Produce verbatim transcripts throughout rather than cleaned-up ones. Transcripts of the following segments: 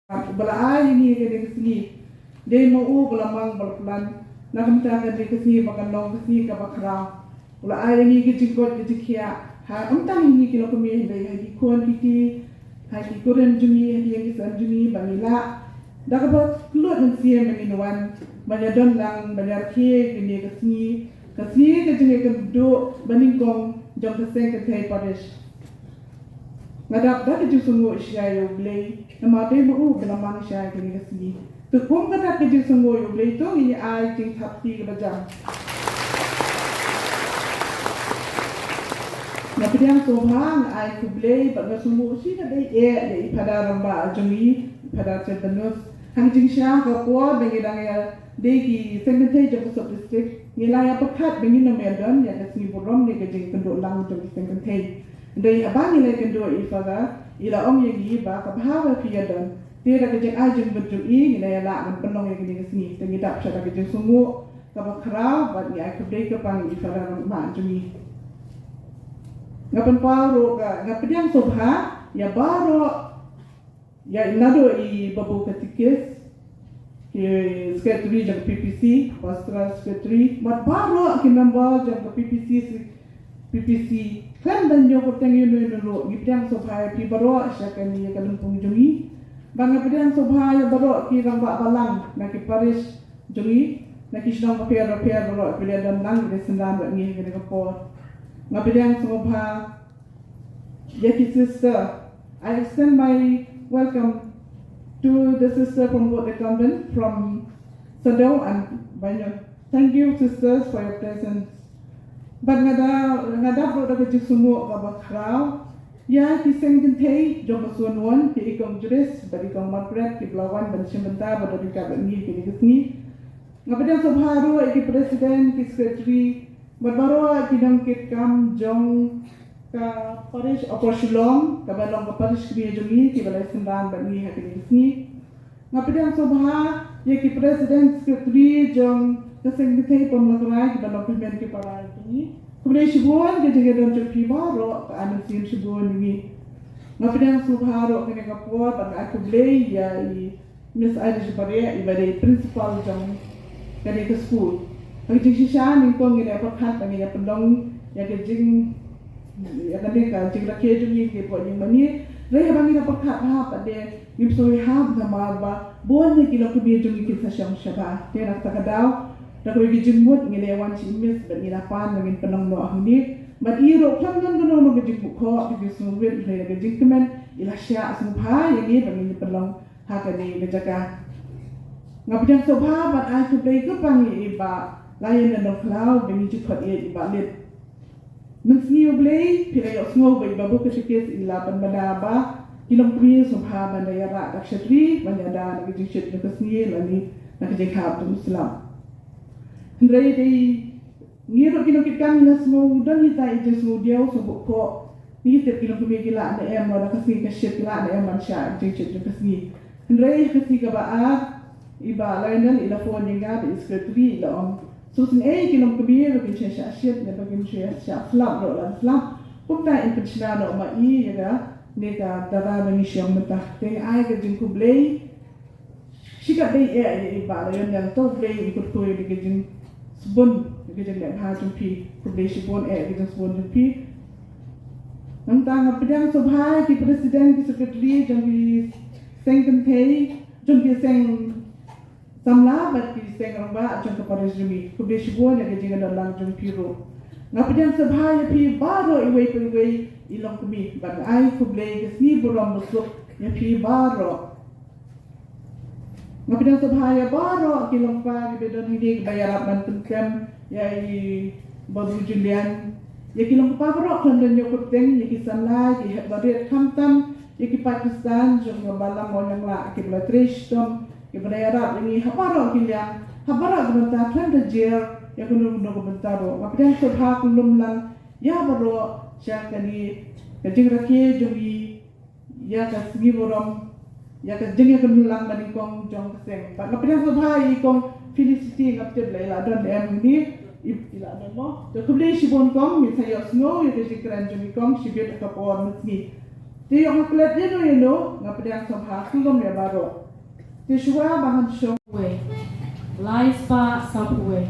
Ba la ai ïa ngi kane ka sngi. Dei ma u ba la mang ba la plan. Na ka bynta kane ka sngi ba kan long ka sngi kaba khraw. U la ai ïa ngi ka jingkoit ka jingkhiah. Ha, ym tang ïa ngi ki longkmie hynrei ha ki khun ki kti, ha ki kurim jong ngi, ha ki ïing ki sem jong ngi ba ngi lah da kaba kylluid mynsiem ba ngin wan ban ïa don lang ban ïa rakhe kane ka sngi, ka sngi ka jingïakynduh ba nyngkong jong ka seng kynthei parish. Nga dap da ka jingsngewnguh shisha ïa U Blei namar dei ma u ba la mang shisha ïa kane ka sngi. Te kum ka dap ka jingsngewnguh ïa U Blei to ngin ïa ai jingthap kti kaba jam. Nga pdiang sngewbha, nga ai khublei bad nga sngewnguh shi katta ïa i Phadar rangbah jong ngi, i Phadar Sylvanus. Hangta jingshisha ka por ba ngi dang ïa dei ki seng kynthei jong ka sub district, ngi la ïa pyrkhat ba ngin ym ïa don ïa ka sngi burom ne ka jingïakynduh lang jong ki seng kynthei. Hynrei haba ngi la ïakynduh i Phadar, i la ong ïa ngi ba ka bha ba phi ïa don. Te da ka jingai jingbit jong i ngi la ïa lah ban pynlong ïa kane ka sngi. Te ngi dap sha da ka jingsngewnguh kaba khraw bad ngi ai khublei kyrpang ïa i Phadar rangbah jong ngi. Nga pynpaw ruh ka, nga pdiang sngewbha ïa baroh, ïa naduh i babu katikis, ki secretary jong P P C, pastoral secretary, bad baroh ki member jong ka P P C, P P C, khlem da ñiew kyrteng ïano ïano ruh, ngi pdiang sngewbha ïa phi baroh sha kane ka lympung jong ngi. Bad nga pdiang sngewbha ïa baroh ki rangbah balang na ki parish jong ngi, na ki shnong bapher bapher baroh ki la don lang, ki la synran bad ngi ha kane ka por. Nga pdiang sngewbha ïa ki sister. I extend my welcome to the sister from Woodley Convent, from Sadong and Banyon. Thank you, sisters, for your presence. Bad nga da, nga dap ruh da ka jingsngewnguh kaba khraw ïa ki seng kynthei jong ka Suan Won, ki i Kong Juris bad i Kong Margaret, kiba la wan ban shim bynta bad don ryngkat bad ngi ha kane ka sngi. Nga pdiang sngewbha ruh ïa ki president, ki secretary, bad baroh ki nongkitkam jong ka parish Upper Shillong, kaba long ka parish kmie jong ngi, kiba la synran bad ngi ha kane ka sngi. Nga pdiang sngewbha ïa ki president, secretary jong ka seng kynthei Pamlakrai, kiba long ki hynmen ki para jong ngi. Khublei shibun ka jingïadon jong phi baroh, ka ai mynsiem shibun ïa ngi. Nga pdiang sngewbha ruh ha kane ka por bad nga ai khublei ïa i Miss Irish Bariah, iba dei principal jong kane ka skul. Ha ka jingshisha nyngkong ngin ïa pyrkhat ba ngin ïa pynlong ïa ka jing, ïa kane ka jingrakhe jong ngi ki poi jingmane. Hynrei haba ngin ïa pyrkhat bha pat de ngim sngew ïahap namar ba bun na ki longkmie jong ngi kin sa shong sha ba. Te na kata ka daw da kawei ka jingmut ngin ïa wan sha i Miss bad ngin ïa pan ba ngin pynlong noh hangne. Bad i ruh khlem don kano kano ka jingkyrkhu, ka jingsngewrit, hynrei da ka jingkmen i la shah sngewbha ïa ngi ba ngin ïa pynlong ha kane ka jaka. Nga pdiang sngewbha bad ai khublei kyrpang ïa i Bah Lionel Nongkhlaw ba ngi ju khot ïa i Bah Lit. Mynsngi U Blei phi la ïohsngew ba i Babu Katekis i la pynbna ba ki longkmie sngewbha ban da ïarap da ka shatri ban ïada na ka jingshit jong ka sngi lane na ka jingkhap jong u slap. Hynrei dei ngi ruh ki nongkitkam ngi la sngew don kita i jingsngewdiaw sngewbha ko. Ngi tip ki longkmie ki lah ne em, lada ka sngi ka shit ki lah ne em ban shah jingshit jong ka sngi. Hynrei ha ka sngi kaba ar i Bah Lionel i la phone ïa nga bad i secretary i la ong, sngewsynei ki longkmie ba kin shah shah shit ne ba kin shah shah slap ruh la slap. Kumta in pynshna noh ma i ïa kane ka dara ba ngi shong mynta. Te nga ai ka jingkhublei shi katdei eh ïa i Bah Lionel, to Blei in kyrkhu ïa ka jingsbun, ïa ka jingleh bha jong phi. Khublei shibun eh ïa ka jingsbun jong phi. Nangta nga pdiang sngewbha ïa ki president, ki secretary jong ki seng kynthei, jong ki seng samla bad ki seng rangbah jong ka parish jong ngi. Khublei shibun ïa ka jingïadon lang jong phi ruh. Nga pdiang sngewbha ïa phi baroh iwei pa iwei i longkmie bad nga ai khublei ka sngi burom basuk ïa phi baroh. Nga pdiang sngewbha ïa baroh ki longpa kiba don hangne kiba ïarap ban pynkem ïa i Babu Julian. Ïa ki longpa baroh khlem da ñiew kyrteng, ïa ki samla, ïa ki head barit, khamtam ïa ki paid Khristan jong ka balang Mawïalang kiba la trei shitom, kiba la ïarap ïa ngi ha baroh ki liang, ha baroh ki bynta, khlem da jer ïa kano kano ka bynta ruh. Nga pdiang sngewbha khlem lang ïa baroh sha kane ka jingrakhe jong ngi ïa ka sngi burom, ïa ka jingïakynduh lang banyngkong jong ka seng. Bad nga pdiang sngewbha ïa i Kong Felicity, ngam tip la i la don em hangne, i, i la don mo. Te khublei shibun Kong, ngin sa ïohsngew ïa ka jingkren jong i Kong shibit ha ka por mynsngi. Te ïoh nga klet ïano ïano, nga pdiang sngewbha khublei ïa baroh. Te shuwa ba ngan shong. Wei. Lai spah saphew wei.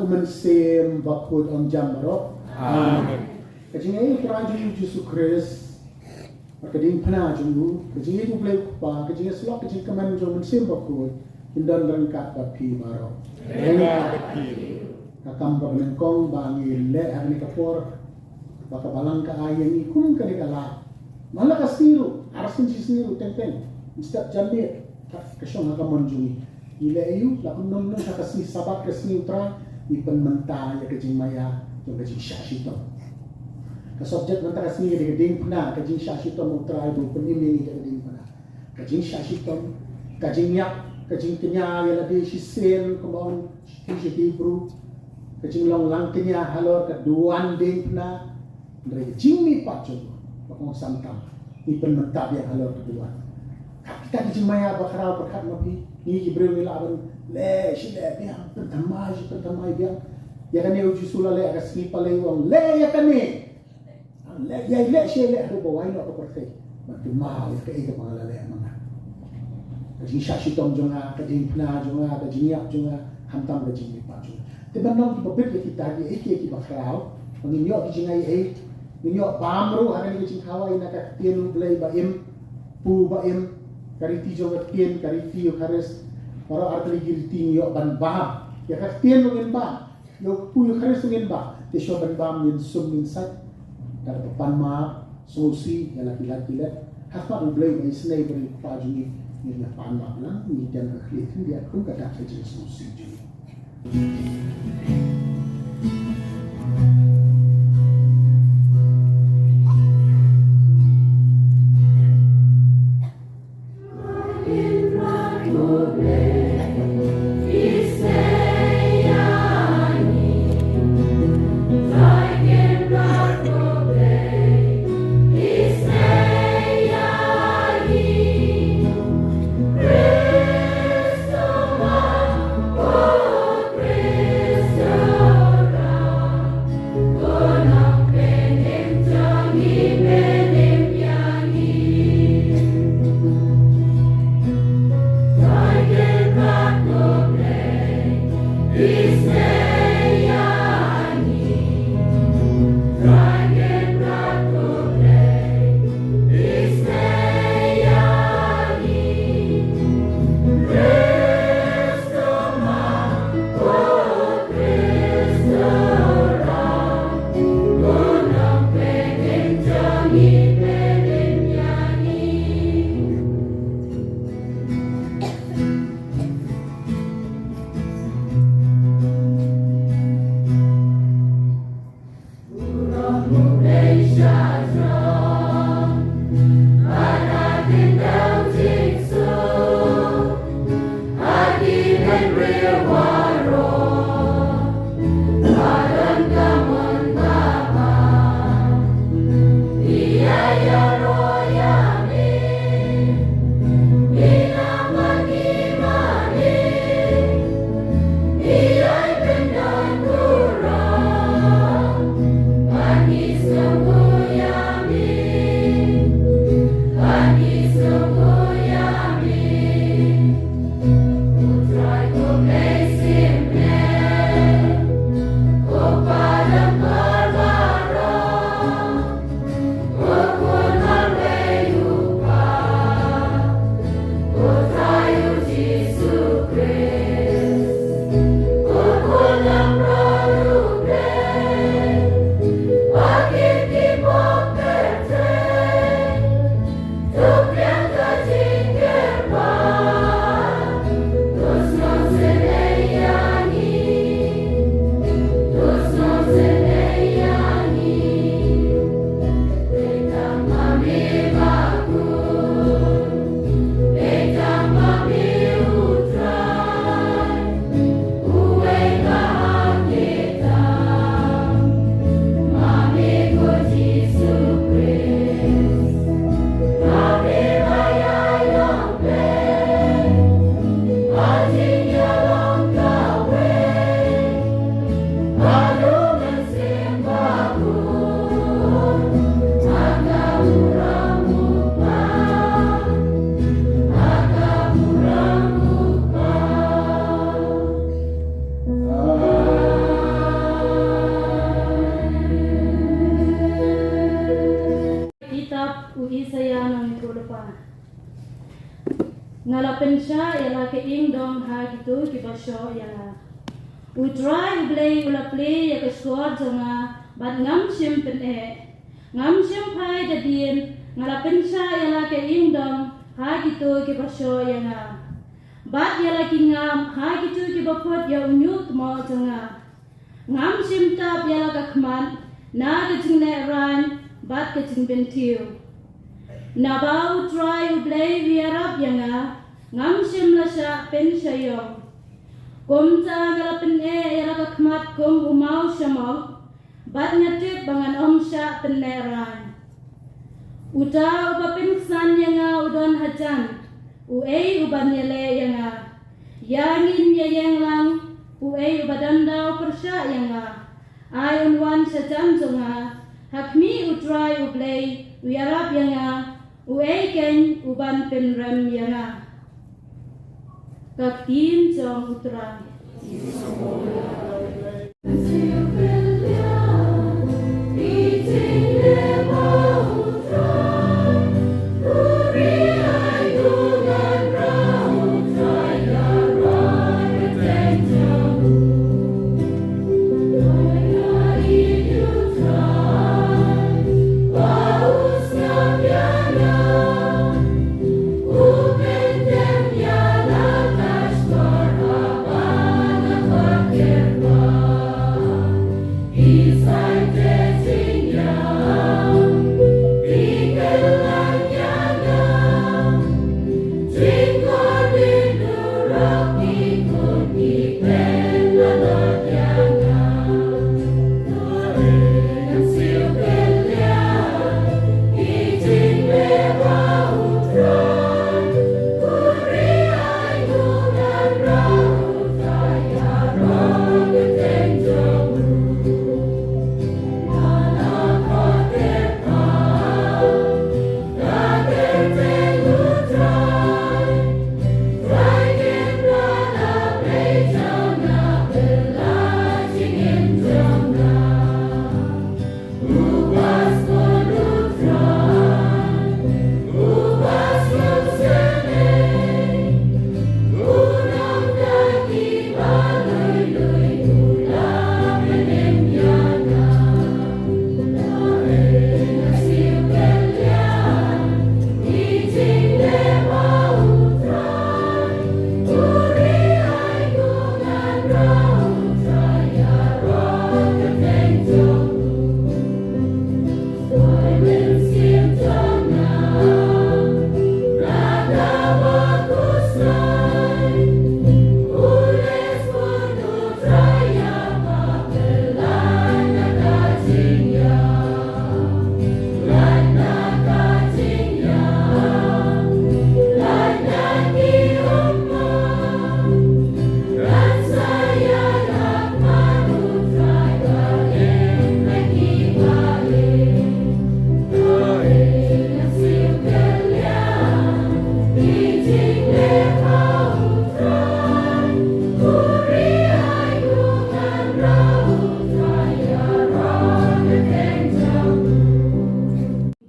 U Mynsiem Bakhuid un ïa baroh. Amen. Ka jingïeit u Trai jong ngi Jisu Khrist, ka diengphna jong u, ka jingïeit u Blei u Kpa, ka jingïasyllok, ka jingkmen jong u Mynsiem Bakhuid, kin don ryngkat bad phi baroh. Ryngkat bad phi. Ka kam ba nyngkong ba ngi leh ha kane ka por, ba ka Balang ka ai ïa ngi kum kane ka lad. Man la ka sngi ruh, ar sien shi sngi ruh teng teng, ngi step jan miet, ka, ka shong ha ka mon jong ngi. Ngi leh aïu, la kumno kumno ha ka sngi Sabat, ka sngi u Trai, ngi pynmynta ïa ka jingmaïa jong ka jingshah shitom. Ka subject mynta ka sngi ka dei ka diengphna, ka jingshah shitom u Trai ba u pynim ïa ngi ïa ka diengphna. Ka jingshah shitom, ka jingïap, ka jingkñia ïa lade shisien, kumba ong shithi sha ki Hebru, ka jinglong langkñia halor ka duwan diengphna, hynrei ka jingmihpat jong u, ba kong sam tam, ngi pynmynta biang halor ka duwan. Kat kita ki jingmaïa ba khraw pyrkhat ma phi, ngi ki briew ngi lah ban leh shi leh biang, pynthymmai shi pynthymmai biang. Ïa kane u Jisu la leh ha ka sngi Palei, u ong leh ïa kane. Leh, ïa leh shi leh haduh ba wai noh ka pyrthei. Ban kynmaw ïa kaei kaba nga la leh ma nga. Ka jingshah shitom jong nga, ka diengphna jong nga, ka jingïap jong nga, Khamtam ka jingmihpat jong ngi. Te ban long kiba bit ïa kita kiei kiei kiba khraw, ba ngin ïoh ki jingai ei, ngin ïoh bam ruh ha kane ka jingkhawai na ka ktien U Blei ba im, pu ba im, ka riti jong ka ktien, ka riti Eukharist, baroh ar tylli ki riti ngin ïoh ban bam. Ïa ka ktien ruh ngin bam, ïa u pu Eukharist ruh ngin bam, te shuwa ban bam ngin sum ngin sait. Ka da ban pan map, sngewsih ïa la ki lait ki let. Ha khmat U Blei ba isynei bad i Kpa jong ngi, ngin ïa pan map lang, ngin ïa ka khlieh khyndiat kum ka dak ka jingsngewsih jong ngi. Kitab u Isaïah nongïathuhlypa. Nga la pynshah ïa la ka ïingdong ha kito kiba shoh ïa nga. U Trai U Blei u la plie ïa ka shkor jong nga bad ngam shym pyneh. Ngam shym phai da dien, nga la pynshah ïa la ka ïingdong ha kito kiba shoh ïa nga, bad ïa la ki ngam ha kito kiba put ïa u ñiuh tmoh jong nga. Ngam shym tap ïa la ka khmat na ka jinglehrain bad ka jingpynthiew. Naba U Trai U Blei u ïarap ïa nga, ngam shym la shah pynshaiom. Kumta nga la pyneh ïa la ka khmat kum u maw shamok, bad nga tip ba ngan ym shah pynlehrain. Uta uba pynksan ïa nga u don hajan, uei uban ïaleh ïa nga? Ïa ngin ïa ïeng lang, uei uba don daw pyrshah ïa nga? Ai un wan shajan jong nga, ha khmih U Trai U Blei u ïarap ïa nga, uei keiñ uban pynrem ïa nga? Ka ktien jong U Trai.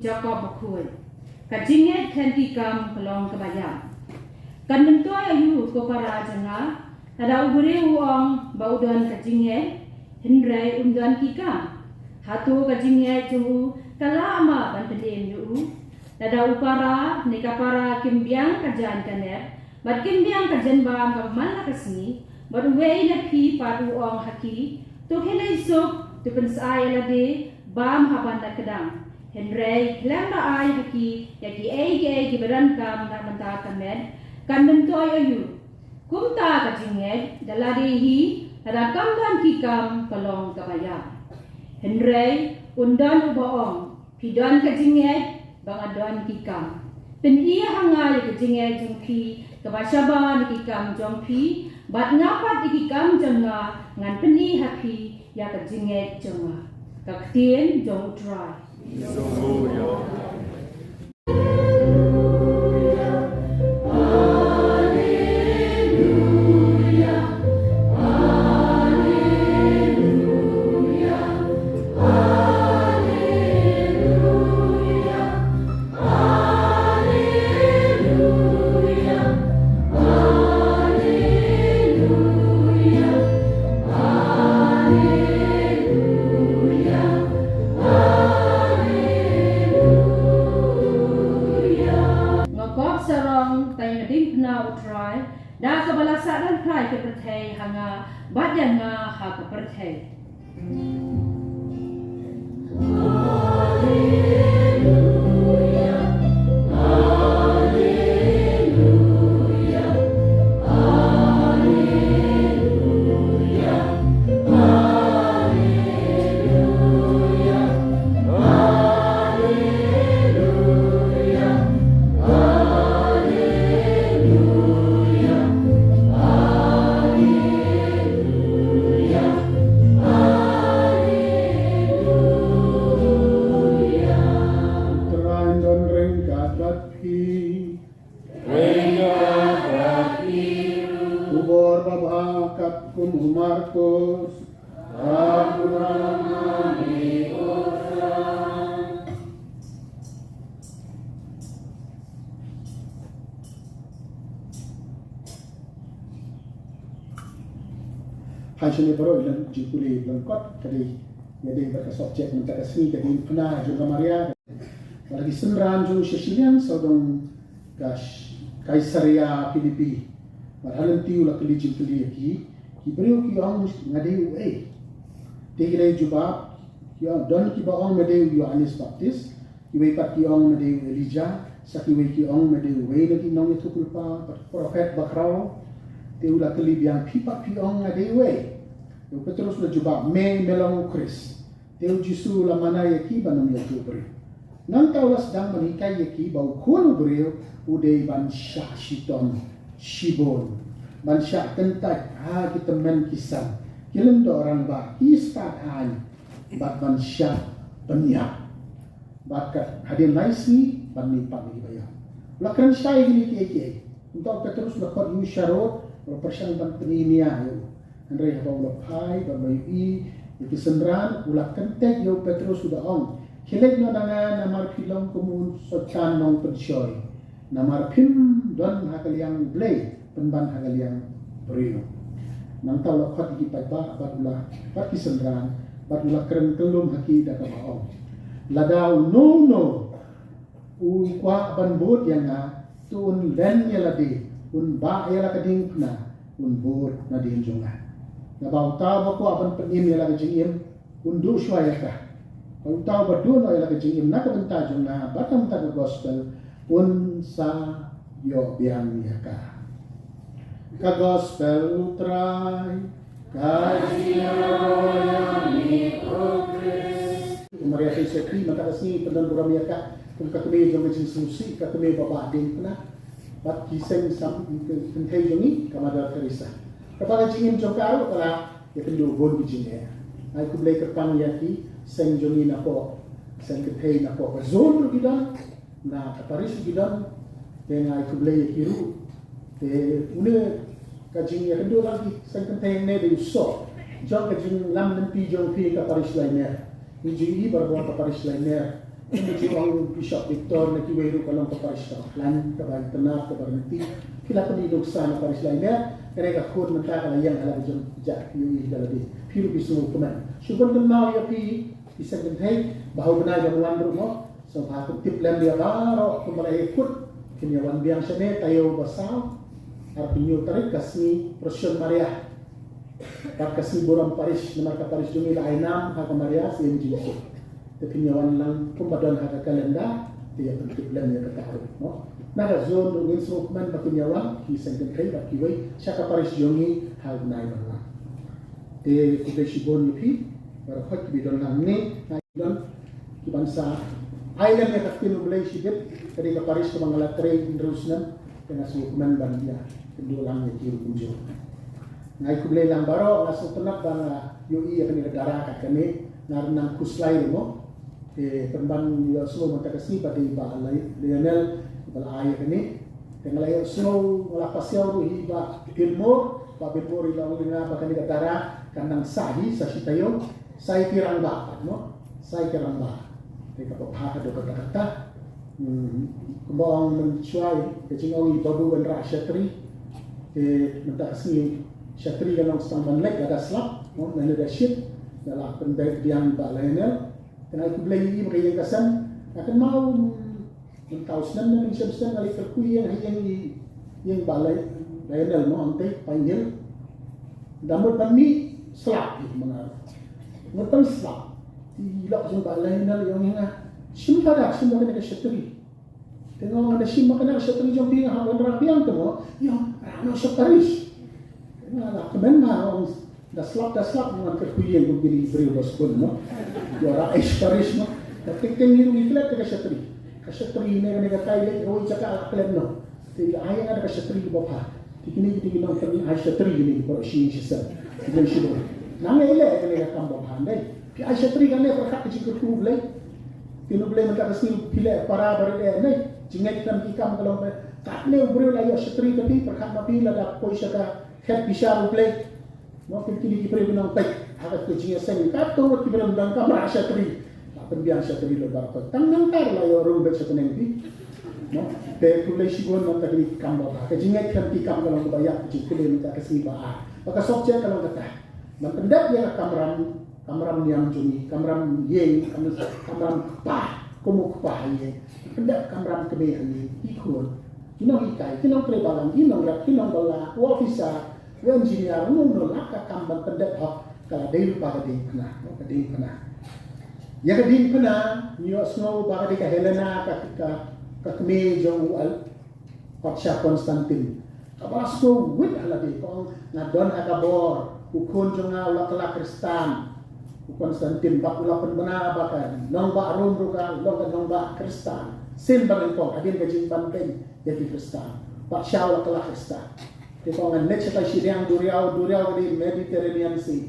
Jakob bakhuid. Ka jingngeit khlem ki kam ka long kaba ïap. Kan myntoi aïu ko para jong nga, lada u briew u ong ba u don ka jingngeit, hynrei um don ki kam? Hato ka jingngeit jong u ka lah ma ban pynim ïa u? Lada u para ne ka para kim biang ka jaiñ ka nep, bad kim biang ka jingbam kaba man la ka sngi, bad uwei na phi pat u ong ha ki, to khie leit suk, to pynshai ïa lade, bam ha ban da kdang. Hynrei khlem da ai ha ki ïa kiei kiei kiba donkam na ka bynta ka met, kan myntoi aïu? Kumta ka jingngeit da lade hi, lada kam don ki kam ka long kaba ïap. Hynrei un don uba ong, phi don ka jingngeit ba nga don ki kam. Pyni ha nga ïa ka jingngeit jong phi kaba shabar na ki kam jong phi, bad nga pat ïa ki kam jong nga ngan pyni ha phi ïa ka jingngeit jong nga. Ka ktien jong U Trai. Nga kop sarong tang ïa ka diengphna U Trai, da kaba la sah dang phai ka pyrthei ha nga, bad ïa nga ha ka pyrthei. Ai shane baroh ïa la jingkylli lyngkot ka dei, ïa dei bad ka subject mynta ka sngi ka dei phna jong ka Maria. Ba la ki synran jong sha shiliang sawdong ka sh-, Kaisaria Philippi. Bad ha lynti u la kylli jingkylli ïa ki, ki briew ki ong nga dei u ei. Te ki la jubab, ki ong, don kiba ong nga dei u Ïoannis Baptist, kiwei pat ki ong nga dei u Elijah, sa kiwei ki ong nga dei uwei na ki nongïathuhlypa, bad prophet bakhraw. Te u la kylli biang phi pat phi ong nga dei uwei. Te u Petrus u la jubab me, me long u Khrist. Te u Jisu u la mana ïa ki ban ym ïathuh briew. Nangta u la sdang ban hikai ïa ki ba u Khun u briew u dei ban shah shitom shibun, ban shah kyntait ha ki tymmen ki san, ki lyngdoh rangbah, ki stad aiñ, bad ban shah pynïap. Bad ka hadien lai sngi ban mihpat na kiba ïap. U la kren shai ïa kine kiei kiei. Nangta u Petrus u la khot ïa u sharud, u la pyrshang ban pyni nia ïa u. Hynrei haba u la phai bad u la ïohi ïa ki synran, u la kyntait ïa u Petrus, u da ong, khie leit noh na nga, namar phi long kum u Soitan nongpynshoi. Namar phim don ha ka liang U Blei, pynban ha ka liang briew. Nangta u la khot ïa ki paidbah bad u la, bad ki synran, bad u la kren kyllum ha ki da kaba ong, lada uno uno u kwah ban bud ïa nga, to un len ïa lade, un bah ïa la ka diengphna, un bud nadien jong nga. Naba uta uba kwah ban pynim ïa la ka jingim, un duh shuwa ïa ka. Bad uta uba duh noh ïa la ka jingim na ka bynta jong nga bad na ka bynta ka gospel, un sa ïoh biang ïa ka. Ka gospel U Trai. Ka jingïaroh ïa ngi, ko Khrist. Maria, mynta ka sngi pyndonkam ïa ka kum ka kmie jong ka jingsngewsih, ka kmie ba bah diengphna. Bad ki seng sam, kynthei jong ngi, ka Mother Teresa. Kata ka jingim jong ka ruh ka la ïakynduh bun ki jingeh. Ai khublei kyrpang ïa ki seng jong ngi napoh, seng kynthei napoh ka zone ruh ki don, na ka parish ruh ki don. Te nga ai khublei ïa ki ruh. Te une ka jingïakynduh lang ki seng kynthei ne dei u soh jong ka jinglam lynti jong phi ka parish Laimer. Ngi ju ïohi barabor ka parish Laimer. Ngi ju ong Bishop Victor na kiwei ruh ka long ka parish kaba khlaiñ, kaba itynnad, kaba ryntih. Ki la pyni nuksa na parish Laimer. Kane ka khun mynta ka la ïeng ha la ka jong jait, ïohi da lade. Phi ruh phi sngewkmen. Shu ban kynmaw ïa phi, phi seng kynthei, ba ha u bnai ban wan ruh mo. Sngewbha pyntip lem ïa baroh kumba la ïakut. Kin ïa wan biang shane taïew ba saw. Arphew hynñiew tarik ka sngi Procession Maria. Bad ka sngi burom parish, namar ka parish jong ngi la ai nam ha ka Maria Syiem Jisu. Te phin ïa wan lang kumba don ha ka calendar, te ïa pyntip lem ïa kata ruh, mo. Na ka zone ruh ngin sngewkmen ba kin ïa wan ki seng kynthei bad kiwei sha ka parish jong ngi ha u bnai ban wan. Te khublei shibun ïa phi baroh kiba don hangne. Don kiban sa ai lem ïa ka ktien U Blei shibit, ka dei ka parish kaba nga la trei hynriew snem, te nga sngewkmen ban ïakynduh lang ïa ki ruh kumjuh. Nga ai khublei lang baroh, nga sngewtynnat ba nga ïohi ïa kane ka dara kat kane, nga nang khuslai ruh mo. Te pynban ïohsngew mynta ka sngi ba dei Bah Lionel ba la ai ïa kane. Te nga la ïohsngew, nga la pasiaw ruh hi Bah Bilmore, Bah Bilmore i la ong ïa nga ba kane ka dara kan nang sah hi sa shi taïew. Sa ïa ki rangbah pat mo, sa ïa ki rangbah. Te kaba bha ka dei kata kata. Hmm, kumba ong mynshuwa, ka jingong i babu yn rah shatri. Te mynta ka sngi shatri ka long sa tang ban leit lada slap mo, lada shit. Nga la pynbeit biang Bah Lionel. Te nga ai khublei ïa i ba ka ïeng ka sem. Nga kynmaw, hmm, Mynta u snem ne mynshem snem nga leit kyrkhu ïing ha ïing i, ïing Bah Lionel mo, hangtei Pine Hill. Da mut ban mih slap hi ma nga. Mut ban slap. I lok jong Bah Lionel i ong ïa nga, shim da, shim da kane ka shatri. Te nga ong, nga da shim ma kane ka shatri jong phi, nga hap ban rah biang te mo. I ong, rah noh sha parish. Te nga la kmen ma, ong, Da slap, da slap, ngan kyrkhu ïing kum kine ki briew ba sbun, no? Ïa, rah sha parish, no? Da teng teng ngi ruh ngi klet da ka shatri. Ka shatri ne, ne ka tai leh kawei jaka la klet, no? Te ai nga da ka shatri ba bha. Te kine ki dei ki nongpynai shatri kine ki para shi shi sen. Ki dei shi dei. Nangne leh kane ka kam ba bha, dei. Phi ai shatri kane pyrkhat ka jingkyrkhu U Blei. Phi U Blei mynta ka sngi phi leh para ba rit, dei. Jingngeit khlem ki kam ka long ba. Katne u briew la ïoh shatri ka phi, pyrkhat ma phi lada poi sha ka khet bishar U Blei. Mo, kine ki briew ki nongpeit ha ka jingïaseng, katto ki briew dang kam rah shatri. La pynbiang shatri lut baroh. Tang nangta la ïoh rung beit sha bneng phi. Mo, te khublei shibun mynta kine ki kam ba bha. Ka jingngeit khlem ki kam ka long kaba ïap, ka jingkhublei mynta ka sngi ba ar. Ba ka subject ka long kata. Ban pyndep ïa ka kamram, kamram niam jong ngi, kamram ïing, kam-, kamram kpa, kum u kpa ïing. Pyndep kamram kmie ha ngi, ki khun, ki nonghikai, ki nongtrei balang, ki nongrep, ki nongbylla, u officer, u engineer, u nongno la ka kam ban pyndep hok, ka la dei lypa ka diengphna, ka diengphna. Ïa ka diengphna, ngi ïohsngew ba ka dei ka Helena, ka, ka, ka kmie jong u Al-, Patsha Konstantin. Kaba la sngewwit ha lade, ka ong, nga don ha ka bor, u khun jong nga u la kylla Khristan. U Konstantin bad u la pynbna ba ka nongbah Rom ruh ka long ka nongbah Khristan. Sien ba nyngkong hadien ka jingbanteng ïa ki Khristan. Patsha u la kylla Khristan. Te ka ong, ngan leit shatai shiliang duriaw, duriaw ka dei Mediterranean Sea.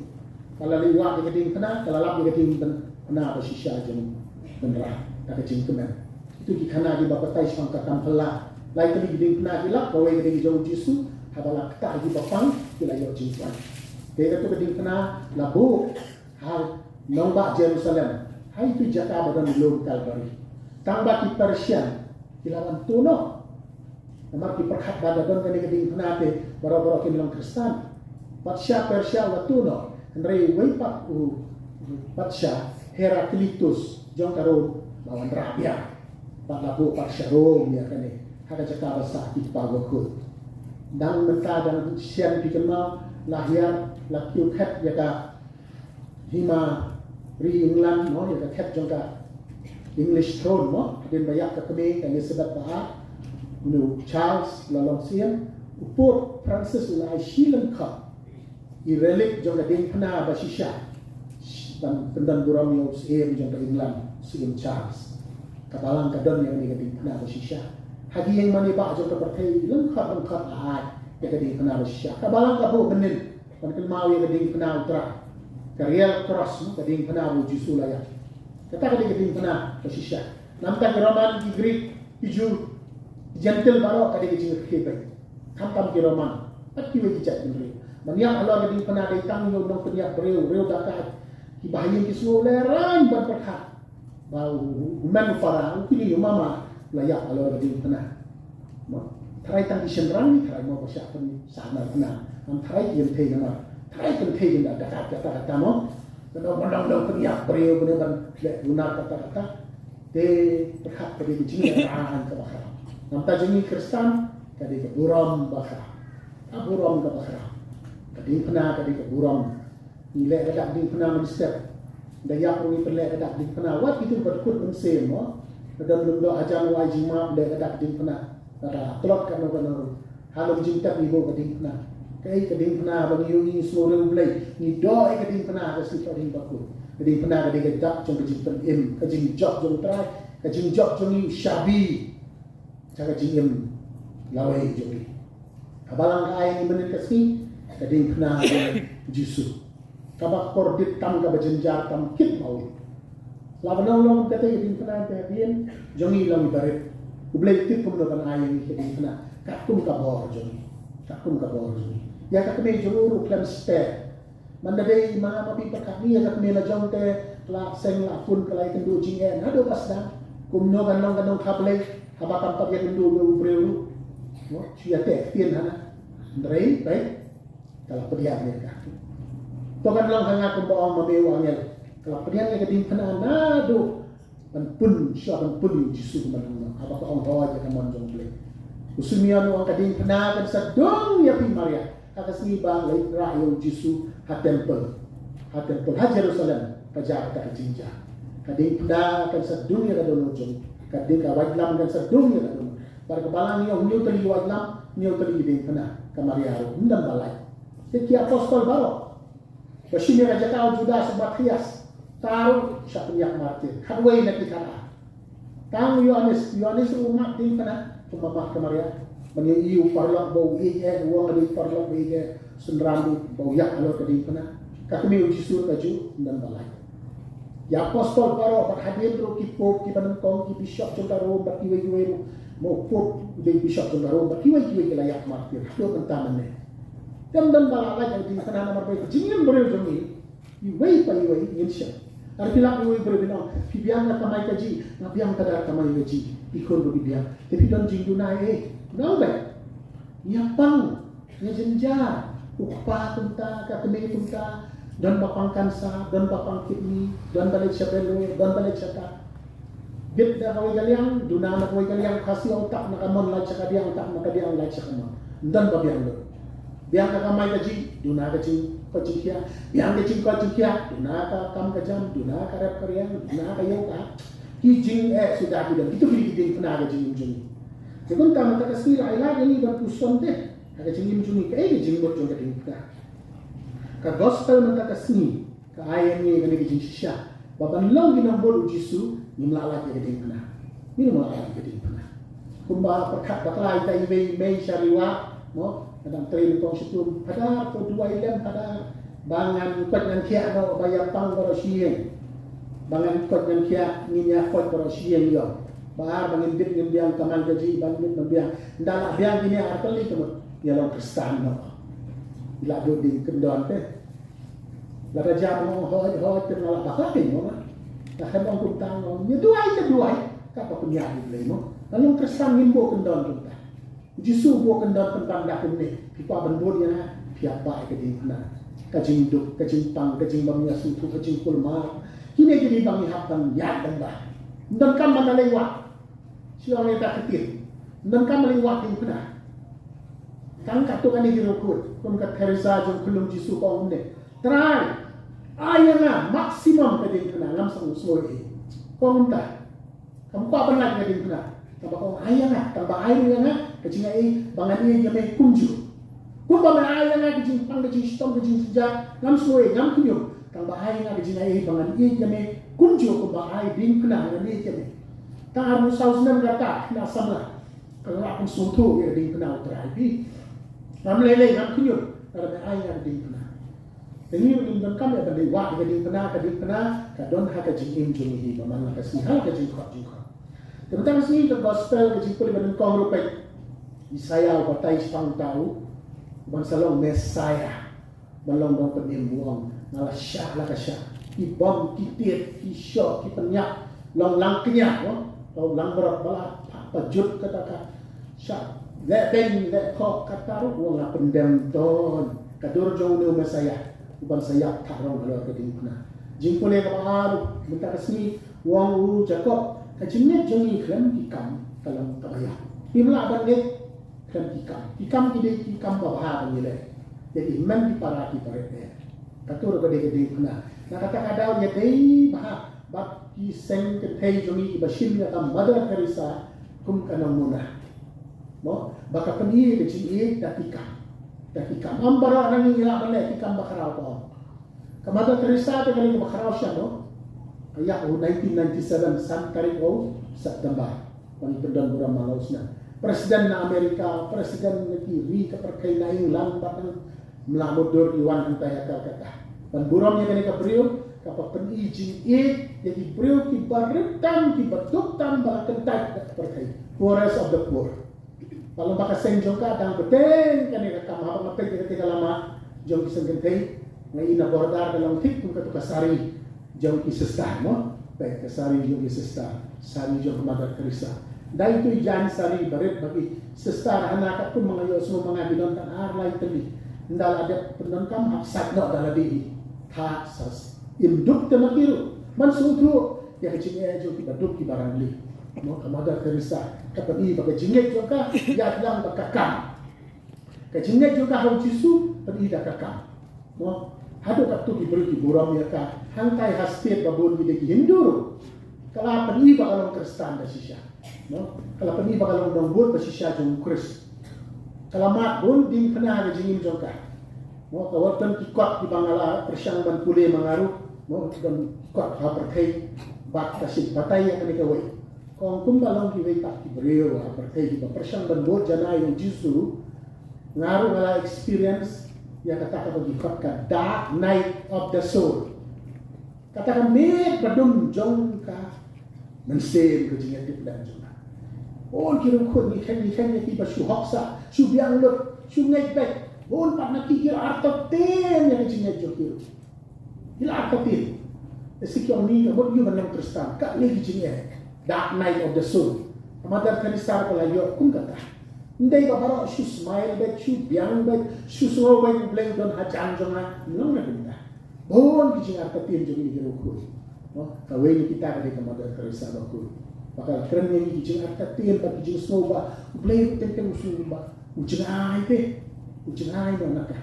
Ka la leit wad ïa ka diengphna, ka la lap ïa ka diengphna ba shisha jong Kynrad, da ka jingkmen. Kito ki khana kiba batai shaphang ka kam phylla. Lai tylli ki diengphna ki lap, kawei ka dei ka jong u Jisu, haba la ktah ïa kiba pang, ki la ïoh jingpang. Te kato ka diengphna la buh ha nongbah Jerusalem, ha itu i jaka ba don i lum Kalbari. Tang ba ki Persian ki la wan tuh noh. Namar ki pyrkhat ba da don kane ka diengphna te baroh baroh kin long Khristan. Patsha Persia u la tuh noh, hynrei uwei pat u patsha Heraclitus jong ka Rom la wanrah biang. Bad la buh patsha Rom ïa kane ha ka jaka ba sah ki kpa bakhuid. Dang mynta dang shen phi kynmaw, la hiar, la kiew khet ïa ka hima ri England mo, ïa ka khet jong ka English throne mo, hadien ba ïap ka kmie ka Elizabeth ba ar, une u Charles u la long syiem, u Pope Francis u la ai shi lyngkhot i relic jong ka diengphna ba shisha ban pyndon burom ïa u syiem jong ka England, Syiem Charles. Ka balang ka don ïa kane ka diengphna ba shisha. Ha ki ïing mane bah jong ka pyrthei lyngkhot lyngkhot la ai ïa ka diengphna ba shisha. Ka balang ka buh mynnin ban kynmaw ïa ka diengphna u Trai. Ka Real Cross, ka diengphna ba u Jisu la ïap. Kata ka dei ka diengphna ba shisha. Namar ki Roman, ki Greek, ki Jew, ki Gentile baroh ka dei ka jingrkhie beit. Khamtam ki Roman bad kiwei ki jaitbynriew. Ban ïap halor ka diengphna dei tang ïa u nongpynïap briew, briew dakait. Kiba ha ïing ki sngew lehraiñ ban pyrkhat ba u, u, u mem u para, u kñi u mama la ïap halor ka diengphna. Mo, tharai tang ki shynrang, tharai mo ba shah pynsahnarphna. Ym tharai ki kynthei namar, tharai kynthei kin da dakait kata kata mo. Kano kano kano pynïap briew, kano ban leh bunar kata kata. Te pyrkhat ka dei ka jingïarap kaba khraw. Namar jong ngi Khristan ka dei ka burom ba khraw. Ka burom kaba khraw. Ka diengphna ka dei ka burom. Ngi leh ka dak diengphna mynstep. Da ïap ruh ngi pynleh ka dak diengphna. Wat kito ba dkut mynsiem mo. Ka don lum doh hajan, wai jingmap, leh ka dak diengphna. Kata tlot kano kano ruh. Ha lum jingtep ngi buh ka diengphna. Kaei ka diengphna? Ba ngi ïohi ngi sngew riewblei, ngi doh ïa ka diengphna ha ka sngi Thohdieng Bakhuid. Ka diengphna ka dei ka dak jong ka jingpynim, ka jingjop jong U Trai, ka jingjop jong ngi u shabi sha ka jingim lawei jong ngi. Ka Balang ka ai ngi mynnin ka sngi ka diengphna jong U Jisu. Kaba kordit tam, kaba jynjar tam kit ma u. Lada long long kata ka diengphna, te hadien jong ngi long i barit. U Blei u tip kumno ban ai ïa ngi ka diengphna katkum ka bor jong ngi. Katkum ka bor jong ngi. Ïa ka kmie jong u ruh khlem spare. Man da dei ma nga ma phi pyrkhat, ïa ka kmie la jong te la seng la pun, ka la ïakynduh jingeh naduh ba sdang. Kumno kan long ka nongkha Blei haba kam pat ïakynduh ïa u briew ruh? Mo, shu ïateh ktien hana. Hynrei, right? Ka la pdiang ïa ka. To kan long ha nga kumba ong ma me u angel. Ka la pdiang ïa ka diengphna naduh ban pun, shuwa ban pun ïa u Jisu kumba nongnoh. Haba ka ong hooid ïa ka mon jong U Blei. U Simeon u ong ka diengphna kan sa dung ïa phi Maria ha ka sngi ba la rah ïa u Jisu ha temple. Ha temple ha Jerusalem ka jia kata ka jingjia. Ka diengphna kan sa dung ïa ka dohnud jong. Ka dieng, ka waitlam kan sa dung ïa ka dohnud. Bad ka Balang ïa u, hynñiew tylli ki waitlam, hynñiew tylli ki diengphna. Ka Maria ruh ym don ba lait. Te ki apostol baroh ba shim ïa ka jaka u Judas Matthias, ta ruh shah pynïap martir, khatwei na ki khatar. Tang u Ïoannis, Ïoannis ruh u mad diengphna kumba mad ka Maria. Ban ïohi u paralok ba u ïeit eh, u ong ka dei paralok ba ïeit eh, synran ruh ba u ïap halor ka diengphna. Ka kmie U Jisu ruh kajuh, ym don ba lait. Ki apostol baroh, bad hadien ruh ki pope kiba nyngkong, ki bishop jong ka Rom bad kiwei kiwei ruh. Mo, pope u dei bishop jong ka Rom bad kiwei kiwei ki la ïap martir haduh mynta mynne. Te ym don ba la lait ïa ka diengphna namar ba ka jingim briew jong ngi, iwei pa iwei ngin shem. Lada phi lap ïa uwei u briew, phin ong, phi biang na kamai kajih, nga biang ka dak kamai kajih. Phi khun ruh phi biang. Te phi don jingduna ei? Nang bad ngi ïa pang, ngi ïa jynjar. U kpa kumta, ka kmie kumta, Don ba pang cancer, don ba pang kidney, don ba leit sha belwe, don ba leit sha ka. Bit da kawei ka liang, duna na kawei ka liang, Khasi ong tap na ka mon lait sha ka biang, tap na ka biang lait sha ka mon. Don ba biang lut. Biang ka kamai kajih, duna ka jingkoit jingkhiah. Biang ka jingkoit jingkhiah, duna ka kam ka jam, duna ka rep ka riang, duna ka ïew ka. Ki jingeh suda ki don. Kito ki dei ki diengphna ka jingim jong ngi. Te kumta mynta ka sngi la ai lad ïa ngi ban puson te ha ka jingim jong ngi, kaei ka jingmut jong ka diengphna. Ka gospel mynta ka sngi ka ai ïa ngi kane ka jingshisha ba ban long ki nongbud u Jisu, ngim lah lait ïa ka diengphna. Ngim lah lait ïa ka diengphna. Kumba pyrkhat bakla ïa iwei i mei sha Ri Wah, mo, ka dang trei nyngkong sha tum, phadar to duwai lem phadar ba ngan koit ngan khiah noh, ba ïa pang baroh shi ïing. Ba ngan koit ngan khiah, ngin ïa koit baroh shi ïing ïoh. Ba ar ba ngin bit ngin biang, kamai kajih ban bit ban biang. Ynda la biang kine ar tylli ka mut ïa long Khristan noh. Ïa la dei ding kyndon te. Lada jam ong hooid hooid te, nga la bakla kein mo nga. Nga khlem ong kumta, nga ong ïa duwai ïa duwai, kaba pynïaid ïa U Blei mo. Nga long Khristan, ngin buh kyndon kumta. U Jisu u buh kyndon pynban da kumne, phi kwah ban bud ïa nga, phi hap bah ïa ka diengphna. Ka jingduk, ka jingpang, ka jingbym ïasngewthuh, ka jingkulmar. Kine ki dei ba ngi hap ban ïaid ban bah. Ym donkam ban da leit wad. Shu ong ïa ka ktien. Ym donkam ban leit wad diengphna. Tang katto katne ki riewkhuid, kum ka Theresa jong u khyllung Jisu, ka ong kumne, Trai, ai ïa nga maximum ka diengphna, ngam sngewsih ei. Ka ong kumta. Kam kwah ban lait ka diengphna. Tang ba ka ong ai ïa nga, tang ba ai ruh ïa nga ka jingaiei ba ngan ïeit ïa me kumjuh. Kumba me ai ïa nga ka jingpang, ka jingshitom, ka jingjynjar, ngam sngew ei, ngam khñium. Tang ba ai ïa nga ka jingaiei ba ngan ïeit ïa me kumjuh, kumba ai diengphna ngan ïeit ïa me. Tang arphew saw snem kata, khynnah samla ka la pynsngewthuh ïa ka diengphna U Trai phi. Ngam lei lei, ngam khñium, lada me ai ïa nga ka diengphna. Te ngi ruh ngim donkam ïa ban leit wad ïa ka diengphna, ka diengphna ka don ha ka jingim jong ngi hi, ba man la ka sngi ha la ka jingkhot jingkhot. Te mynta ka sngi ka gospel, ka jingpule ba nyngkong ruh peit, Isaïah u batai shaphang uta u ban sa long Messiah, ban long nongpynim, u ong, nga la shah la ka shah. Ki bom, ki tied, ki shoh, ki pynïap, long lang kñia, no? Long lang barot ba la pha, pha jut kata ka shah. Leh beiñ leh khoh kata ruh u ong nga pyndem ton. Ka dur jong une u Messiah u ban sa ïap thahrong halor ka diengphna. Jingpule kaba ar mynta ka sngi, u ong u Jakob, ka jingngeit jong ngi khlem ki kam ka long kaba ïap. Ngim lah ban ngeit khlem ki kam. Ki kam ki dei ki kam babha ba ngi leh ïa ki hynmen ki para ki barit eh. Kato ruh ka dei ka diengphna. Na kata ka daw ïadei bha bad ki seng kynthei jong ngi kiba shim ïa ka Mother Teresa kum ka nongmuna. Mo, ba ka pyni ka jingïeit da ki kam. Da ki kam. Ym baroh na ngi ngi lah ban leh ki kam bakhraw, ka ong. Ka Mother Teresa te kane kaba khraw shisha, no? Ka ïap ha u nineteen ninety-seven, san tarik u September. Ba ngi pyndon burom man la u snem. President na America, president na ki ri ka pyrthei, na England bad na, ym lah mutdur ki wan hangtai ha Calcutta ban burom ïa kane ka briew kaba pyni jingïeit ïa ki briew kiba rit tam, kiba duk tam, ba la kyntait da ka pyrthei. Poorest of the poor. Ba long ba ka seng jong ka dang bteng kane ka kam. Haba nga peit ïa kata ka lama jong ki seng kynthei, nga ïohi na border ka long thik kum kato ka sari jong ki sister, mo? Peit ka sari jong ki sister, sari jong ka Mother Teresa. Dei tu i jaiñ sari barit ba ki sister hana katkum ma nga ïohsngew ma nga ki don tang ar lai tylli. Ynda la dep pyndonkam hap sait noh da lade hi. Thad sa, im duk te ma ki ruh ban sngewthuh ïa ka jingeh jong kiba duk kiba rangli. Mo, ka Mother Teresa ka pyni ba ka jingngeit jong ka ïaid lang bad ka kam. Ka jingngeit jong ka ha u Jisu pyni da ka kam. Mo, haduh katto ki briew ki burom ïa ka. Hangtai ha state ba bun ki dei ki Hindu ruh, ka la pyni ba ka long Khristan da shisha. Mo, ka la pyni ba ka long nongbud ba shisha jong u Khrist. Ka la mad bun diengphna ha ka jingim jong ka. Mo, ka wan don ki kot kiba nga la pyrshang ban pule ma nga ruh. Mo, don ki kot ha pyrthei bad ka shim batai ïa kane kawei. Ka ong kumba long kiwei pat ki briew ha pyrthei kiba pyrshang ban bud janai ïa u Jisu, nga ruh nga la experience ïa kata kaba ki khot ka dark night of the soul. Kata ka miet ba dum jong ka mynsiem, ka jingïatiplem jong ka. Bun ki riewkhuid ngi kheiñ, ngi kheiñ ïa kiba shu hoksah, shu biang lut, shu ngeit beit. Bun pat na ki ki la artatien ïa ka jingngeit jong ki ruh. Ki la artatien. Te shisha ki ong, ni ka mut ïa u ban long Khristan, kane ka jingeh. Dark night of the soul. Ka Mother Teresa ka la ïoh kum kata. Ym dei ba baroh shu smile beit, shu biang beit, shu sngew beit U Blei u don hajan jong nga. Ym long na kumta. Bun ki jingartatien jong ngi ki riewkhuid. No, kawei na kita ka dei ka Mother Teresa bakhuid. Ba ka la kren ïa ngi ki jingartatien bad ki jingsngew ba U Blei ruh teng teng u sngew ba u jingai te. U jingai noh na ka.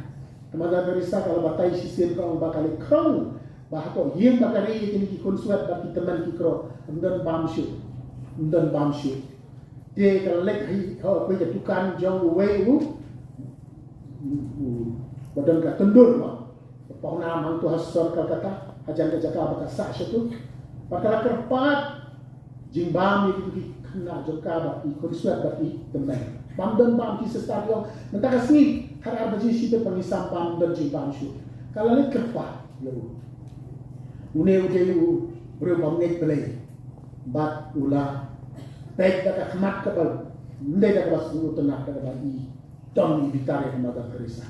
Ka Mother Teresa ka la batai shisien ka ong ba ka la khrong ba hapoh ïing ba ka ri ïa kine ki khunswet bad ki tymmen ki kro. Ym don bam shuh. Ym don bam shuh. Te ka la leit hi ha u pei ka dukan jong uwei u, u, u, ba don ka tyndur ma. Ka pawnam hangto ha sor Calcutta, hajan ka jaka ba ka sah shato. Ba ka la kyrpad jingbam ïa ki khynnah jong ka bad ki khunswet bad ki tymmen. Bam don bam ki sister ïong. Mynta ka sngi, ha ar baje shibit ba ngi sam bam don jingbam shuh. Ka la leit kyrpad ïa u. Une u dei u briew bym ngeit Blei. Bad u la peit da ka khmat kaba ym dei da kaba sngewtynnat da kaba i dom i bitar ïa ka Mother Teresa.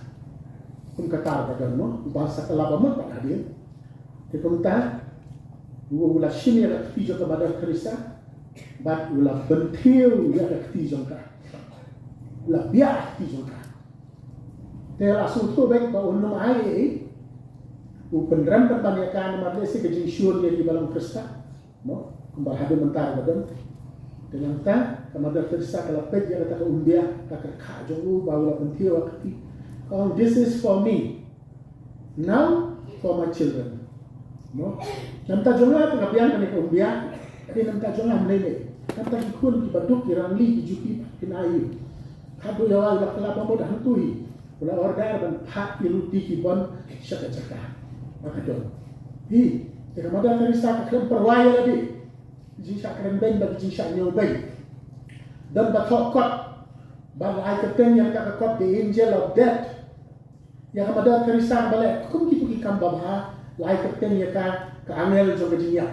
Kum kata ba don mo, uba sa ka la ba mut ba ka dei. Te kumta u la shim ïa ka kti jong ka Mother Teresa bad u la bynthiew ïa ka kti jong ka. U la biah kti jong ka. Te la sngewthuh beit ba un ym ai ei ei. U pynrem pynban ïa ka namar lehse ka jingshun ïa ki ba long Khristan. Mo, kumba hadien mynta ba don. Te nangta ka Mother Teresa ka la peit ïa kata ka umbiah, ka kyrkha jong u ba u la pynthiew ha ka kti. Ka ong, "This is for me. Now for my children." Mo, na bynta jong nga te ka biang kane ka umbiah. Te na bynta jong nga mynne. Na bynta ki khun kiba duk, ki rangli, ki juti, ki na ïa u. Haduh ïa u la kylla ba mut hangtu hi. U la order ban phah ki ruti ki bon sha ka jaka ba ka don. Hi, te ka Mother Teresa ka khlem pyrwai ïa lade. Jingshah kren beiñ bad jingshah ñiew beiñ. Don ba thoh kot. Ba la ai kyrteng ïa ka kot The Angel of Death. Ïa ka Mother Teresa ba leh kum kito ki kam babha, la ai kyrteng ïa ka, ka angel jong ka jingïap.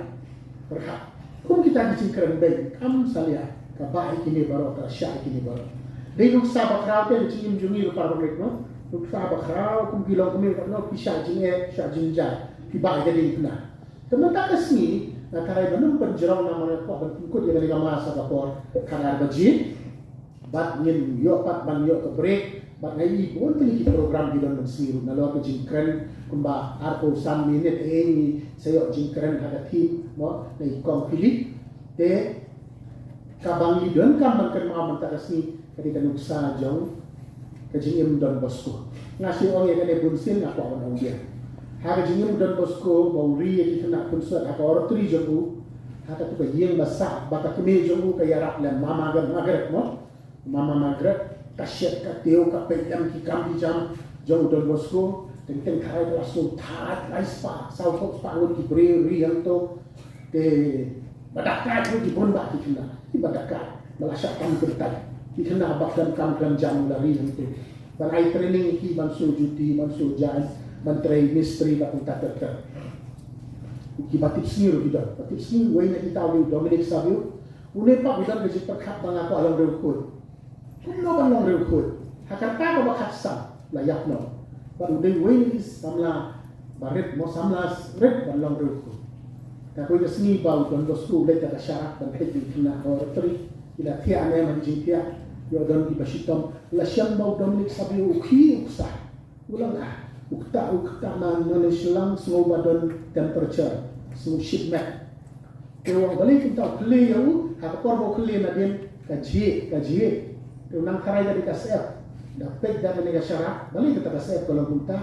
Pyrkhat. Kum kita ki jingkren beiñ, kam salia, ka bah ïa kine baroh, ka shah ïa kine baroh. Dei nuksa ba khraw te ka jingim jong ngi ruh para bangeit, no? Nuksa ba khraw kum ki longkmie, no, ki shah jingeh, shah jingjia, ki bah ïa ka diengphna. Te mynta ka sngi, nga tharai ba nym pynjrong namar nga kwah ban pynkut ïa kane ka mass ha ka por khatar baje. Bad ngin ïoh pat ban ïoh ka break, bad nga i bun tylli ki program ki don mynsngi ruh, nalor ka jingkren kumba arphew san minit, eh, ngi sa ïoh jingkren ha ka theme, mo, na i kong Philip. Te kaba ngi donkam ban kynmaw mynta ka sngi ka dei ka nuksa jong ka jingim Don Bosco. Nga shu ong ïa kane bunsien, nga kwah ban ong biang. Ha ka jingim Don Bosco ba u ri ïa ki khynnah khunswet ha ka oratory jong u, ha katu ka ïing ba sah ba ka kmie jong u ka ïarap lem, Mama Margaret, mo. Mama Margaret, ka shet ka tiew, ka peit lem ki kam ki jam jong u Don Bosco. Teng teng tharai ka la sngewthuh, lai spah, saw phew spah ngut ki briew ri hangto. Te ba da kat ngut ki bun bah ki khynnah, ki ba da kat, ba la shah kam kyntait. Ki khynnah ba khlem kam khlem jam la ri hangto. Ban ai training ïa ki ban shu juti, ban shu jaiñ, ban trei mistri, ban kumta ter ter. Ki ba tip sngi ruh ki don. Ba tip sngi, wei na kita u Dominic Savio. Une pat u don ka jingpyrkhat ba nga kwah long riewkhuid. Kumno ban long riewkhuid? Ha ka rta kaba khatsan la ïap noh. Bad u dei uwei na ki samla ba rit, mo, samla rit ban long riewkhuid. Te ha kawei ka sngi ba u Don Bosco u leit da ka sharak ban peit ïa ki khynnah ha oratory, ki la thiah ne em ha ki jingthiah, ïoh don kiba shitom. La shem ba u Dominic Savio u khie u ksa. U la ong, ah, u kta, u kta na, na, na Shillong sngew ba don temperature, sngew shit met. Te u ong balei kumta, u khlieh ïa u, ha ka por ba u khlieh nadien ka jhieh, ka jhieh. Te u nang tharai ka dei ka syep. Da peit da kane ka sharak, balei kata ka syep ka long kumta.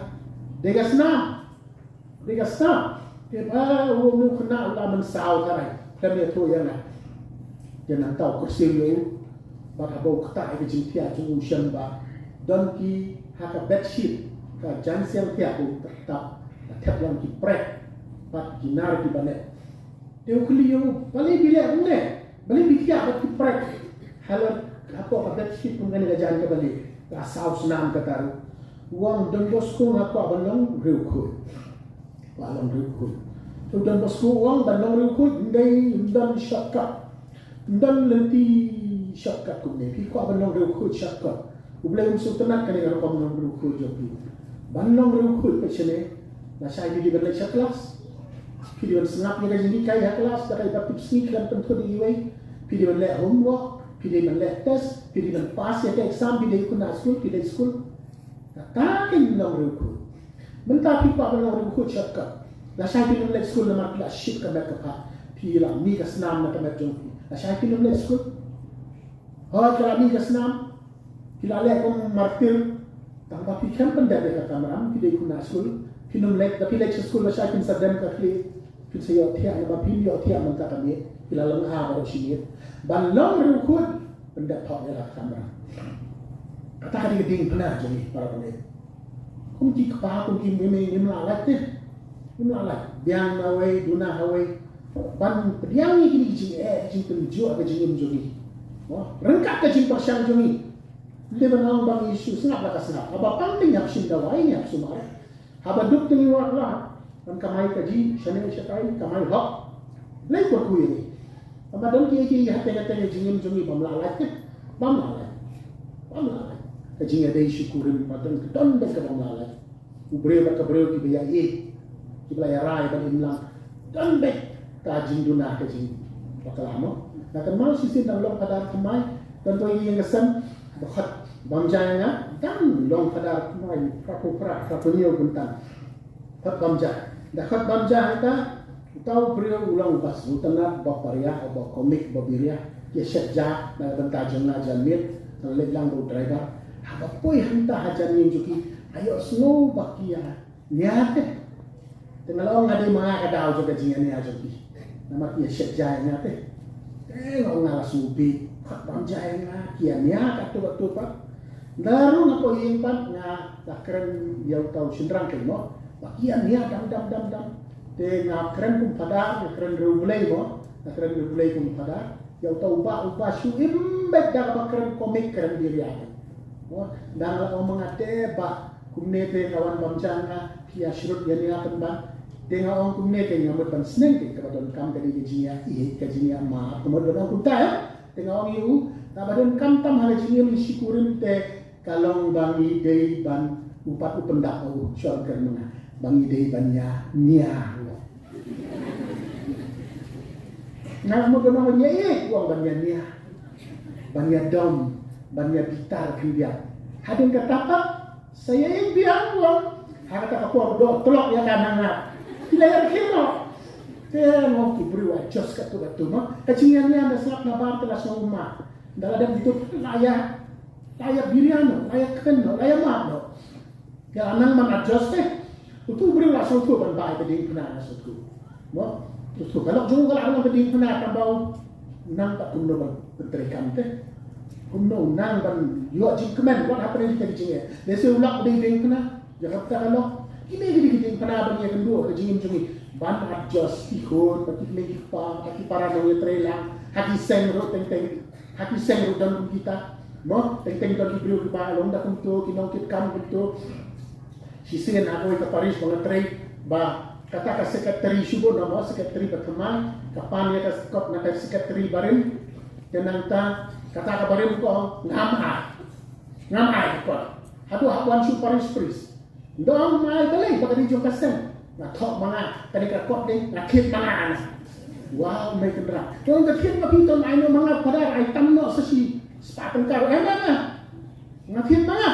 Dei ka snam. Dei ka snam. Te ba u ong u khynnah u la mynsaw tharai. Khlem ïathuh ïa nga. Te nangta u kyrsiew ïa u. Bad haba u kta ïa ka jingthiah jong u shem ba don ki ha ka bedsheet, ka jaiñsiang thiah ba u tap, la thep lang ki prek bad ki nar kiba neh. Te u kylli ïa u, balei phi leh kumne? Balei phi thiah bad ki prek? Halor hapoh ka bedsheet kum kane ka jaiñ kaba lieh, ka saw snam kata ruh. U ong, Don Bosco, nga kwah ban long riewkhuid. Kwah long riewkhuid. Te u Don Bosco u ong, ban long riewkhuid ym dei, ym don shortcut. Ym don lynti shortcut kumne. Phi kwah ban long riewkhuid shortcut. U Blei um sngewtynnat kane ka rukom long riewkhuid jong phi. Ban long riewkhuid peit shane. Lashai phi dei ban leit sha klas. Phi dei ban sngap ïa ka jinghikai ha klas, da kaba tip sngi khlem pynthut ïa iwei. Phi dei ban leh homework, phi dei ban leh test, phi dei ban pass ïa ka exam, phi dei khynnah skul, phi dei skul. Kata kein long riewkhuid. Mynta phi kwah ban long riewkhuid shortcut. Lashai phi nym leit skul namar phi la shit ka met ka phad. Phi la mih ka snam na ka met jong phi. Lashai phi nym leit skul. Hooid, ka la mih ka snam. Phi la leh kum martir. Tang ba phi khlem pyndep ïa ka kamram, phi dei khynnah skul. Phi nym leit, da phi leit sha skul lashai phin sa dem ka khlieh. Phin sa ïohthiah, naba phin ïohthiah mynta ka miet. Phi la lynga baroh shi miet. Ban long riewkhuid, pyndep hok ïa la ka kamram. Kata ka dei ka diengphna jong ngi para bangeit. Kum ki kpa, kum ki mei, ngim lah lait te. Ngim lah lait. Biang na wei, duna ha wei. Ban pdiang ïa kine ki jingeh, jingtynjuh ka jingim jong ngi. Mo, ryngkat ka jingpyrshang jong ngi. Te ban ong ba ngi shu sngap la ka sngap. Haba pang te ngi hap shim dawai, ngi hap sumar. Haba duk te ngi wad lah. Ban kamai kajih, shane shatai, kamai hok. Lei pyrkhu ïa ngi. Haba don kiei kiei hatei hatei ha jingim jong ngi bym lah lait te. Bym lah lait. Bym lah lait. Ka jingïadei shi kurim ba don, don beit ka bym lah lait. U briew bad ka briew kiba ïa ïeit, kiba la ïa rai ban im lang. Don beit ka jingduna ka jingbakla mo. Nga kynmaw shisien dang long phadar thymmai, don ba ïeng ka sem, ba khot bam ja ïa nga, dang long phadar thymmai, phra phew phra, phra phew hynñiew bynta. Khot bam ja. Da khot bam ja hangta, uta u briew u long uba sngewtynnat, uba pariah, uba komik, uba biriah. Ki ïa shet ja na ka bynta jong nga jan miet, nga leit lang bad u driver. Haba poi hangta hajan ïing jong ki, nga ïohsngew ba ki ïa nia te. Te nga la ong nga dei ma nga ka daw jong ka jingïania jong ki. Namar ki ïa shet ja ïa nga te. Te nga ong nga la sngewbit, khot bam ja ïa nga, ki ïa nia katto katto pat. Nga ruh nga poi ïing pat nga la kren ïa uta u shynrang kein mo. Ba ki ïa nia dam dam dam dam. Te nga kren kum phadar, nga kren riewblei mo. Nga kren riewblei kum phadar. Ïa uta u bah, u bah shu im beit da kaba kren komik, kren biriah. Mo, da nga la ong ma nga te bah, kumne te nga wan bam ja nga, phi ïa shrut ïa nia pynban. Te nga ong kumne te nga mut ban sneng te kaba donkam ka dei ka jingïa ïeit, ka jingïa map, ka mut ban ong kumta eh. Te nga ong ïa u, kaba donkam tam ha ka jingim shi kurim te ka long ba ngi dei ban, u pat u pyndap u shong kren ma nga, ba ngi dei ban ïa nia. Nga mut ban ong ban ïa ïeit, u ong ban ïa nia. Ban ïa dom, ban ïa bitar khyndiat. Hadien kata pat sa ïa ïeng biang u ong. Ha kata ka por doh tlok ïa ka na nga. Ki la ïa rkhie noh. Te nga ong ki briew adjust katto katto ma. Ka jingïania da sngap na bar te la sngewma. Da la dep kito la ïa, la ïa biriah noh, la ïa kren noh, la ïa map noh. Ïa la nang ban adjust te. Utu u briew la sngewthuh ban bai ka diengphna, la sngewthuh. Mo? Sngewthuh ka lok jong u ka la nang ka diengphna, tang ba u nang pat kumno ban pyntreikam te. Kumno u nang ban ïoh jingkmen, what happened ka jingeh. Lehse u lok dei diengphna, ïa kata ka lok. Kine ki dei ki diengphna ban ïakynduh ka jingim jong ngi. Ban adjust ki khun, ba ki kmie ki kpa, ba ki para nongïatreilang, ha ki seng ruh teng teng. Ha ki seng ruh don kum kita. Mo, teng teng don ki briew kiba long da kumto, ki nongkitkam kumto. Shisien ha kawei ka parish ba nga trei, ba kata ka secretary shu bun, mo, secretary ba thymmai, ka pan ïa ka kot na ka secretary barim. Te nangta kata ka barim ka ong ngam ai. Ngam ai ka kot. Haduh hap wan shu parish priest. Ym dei ma nga balei, ba ka dei jong ka seng. Nga thoh ma nga, ka dei ka kot dei, nga thied ma nga na. Wow, mei kynrad. Te ong ka thied ma phi, to ai noh ma nga phadar, ai tam noh sa shi spah tyngka ruh em ma nga. Nga thied ma nga.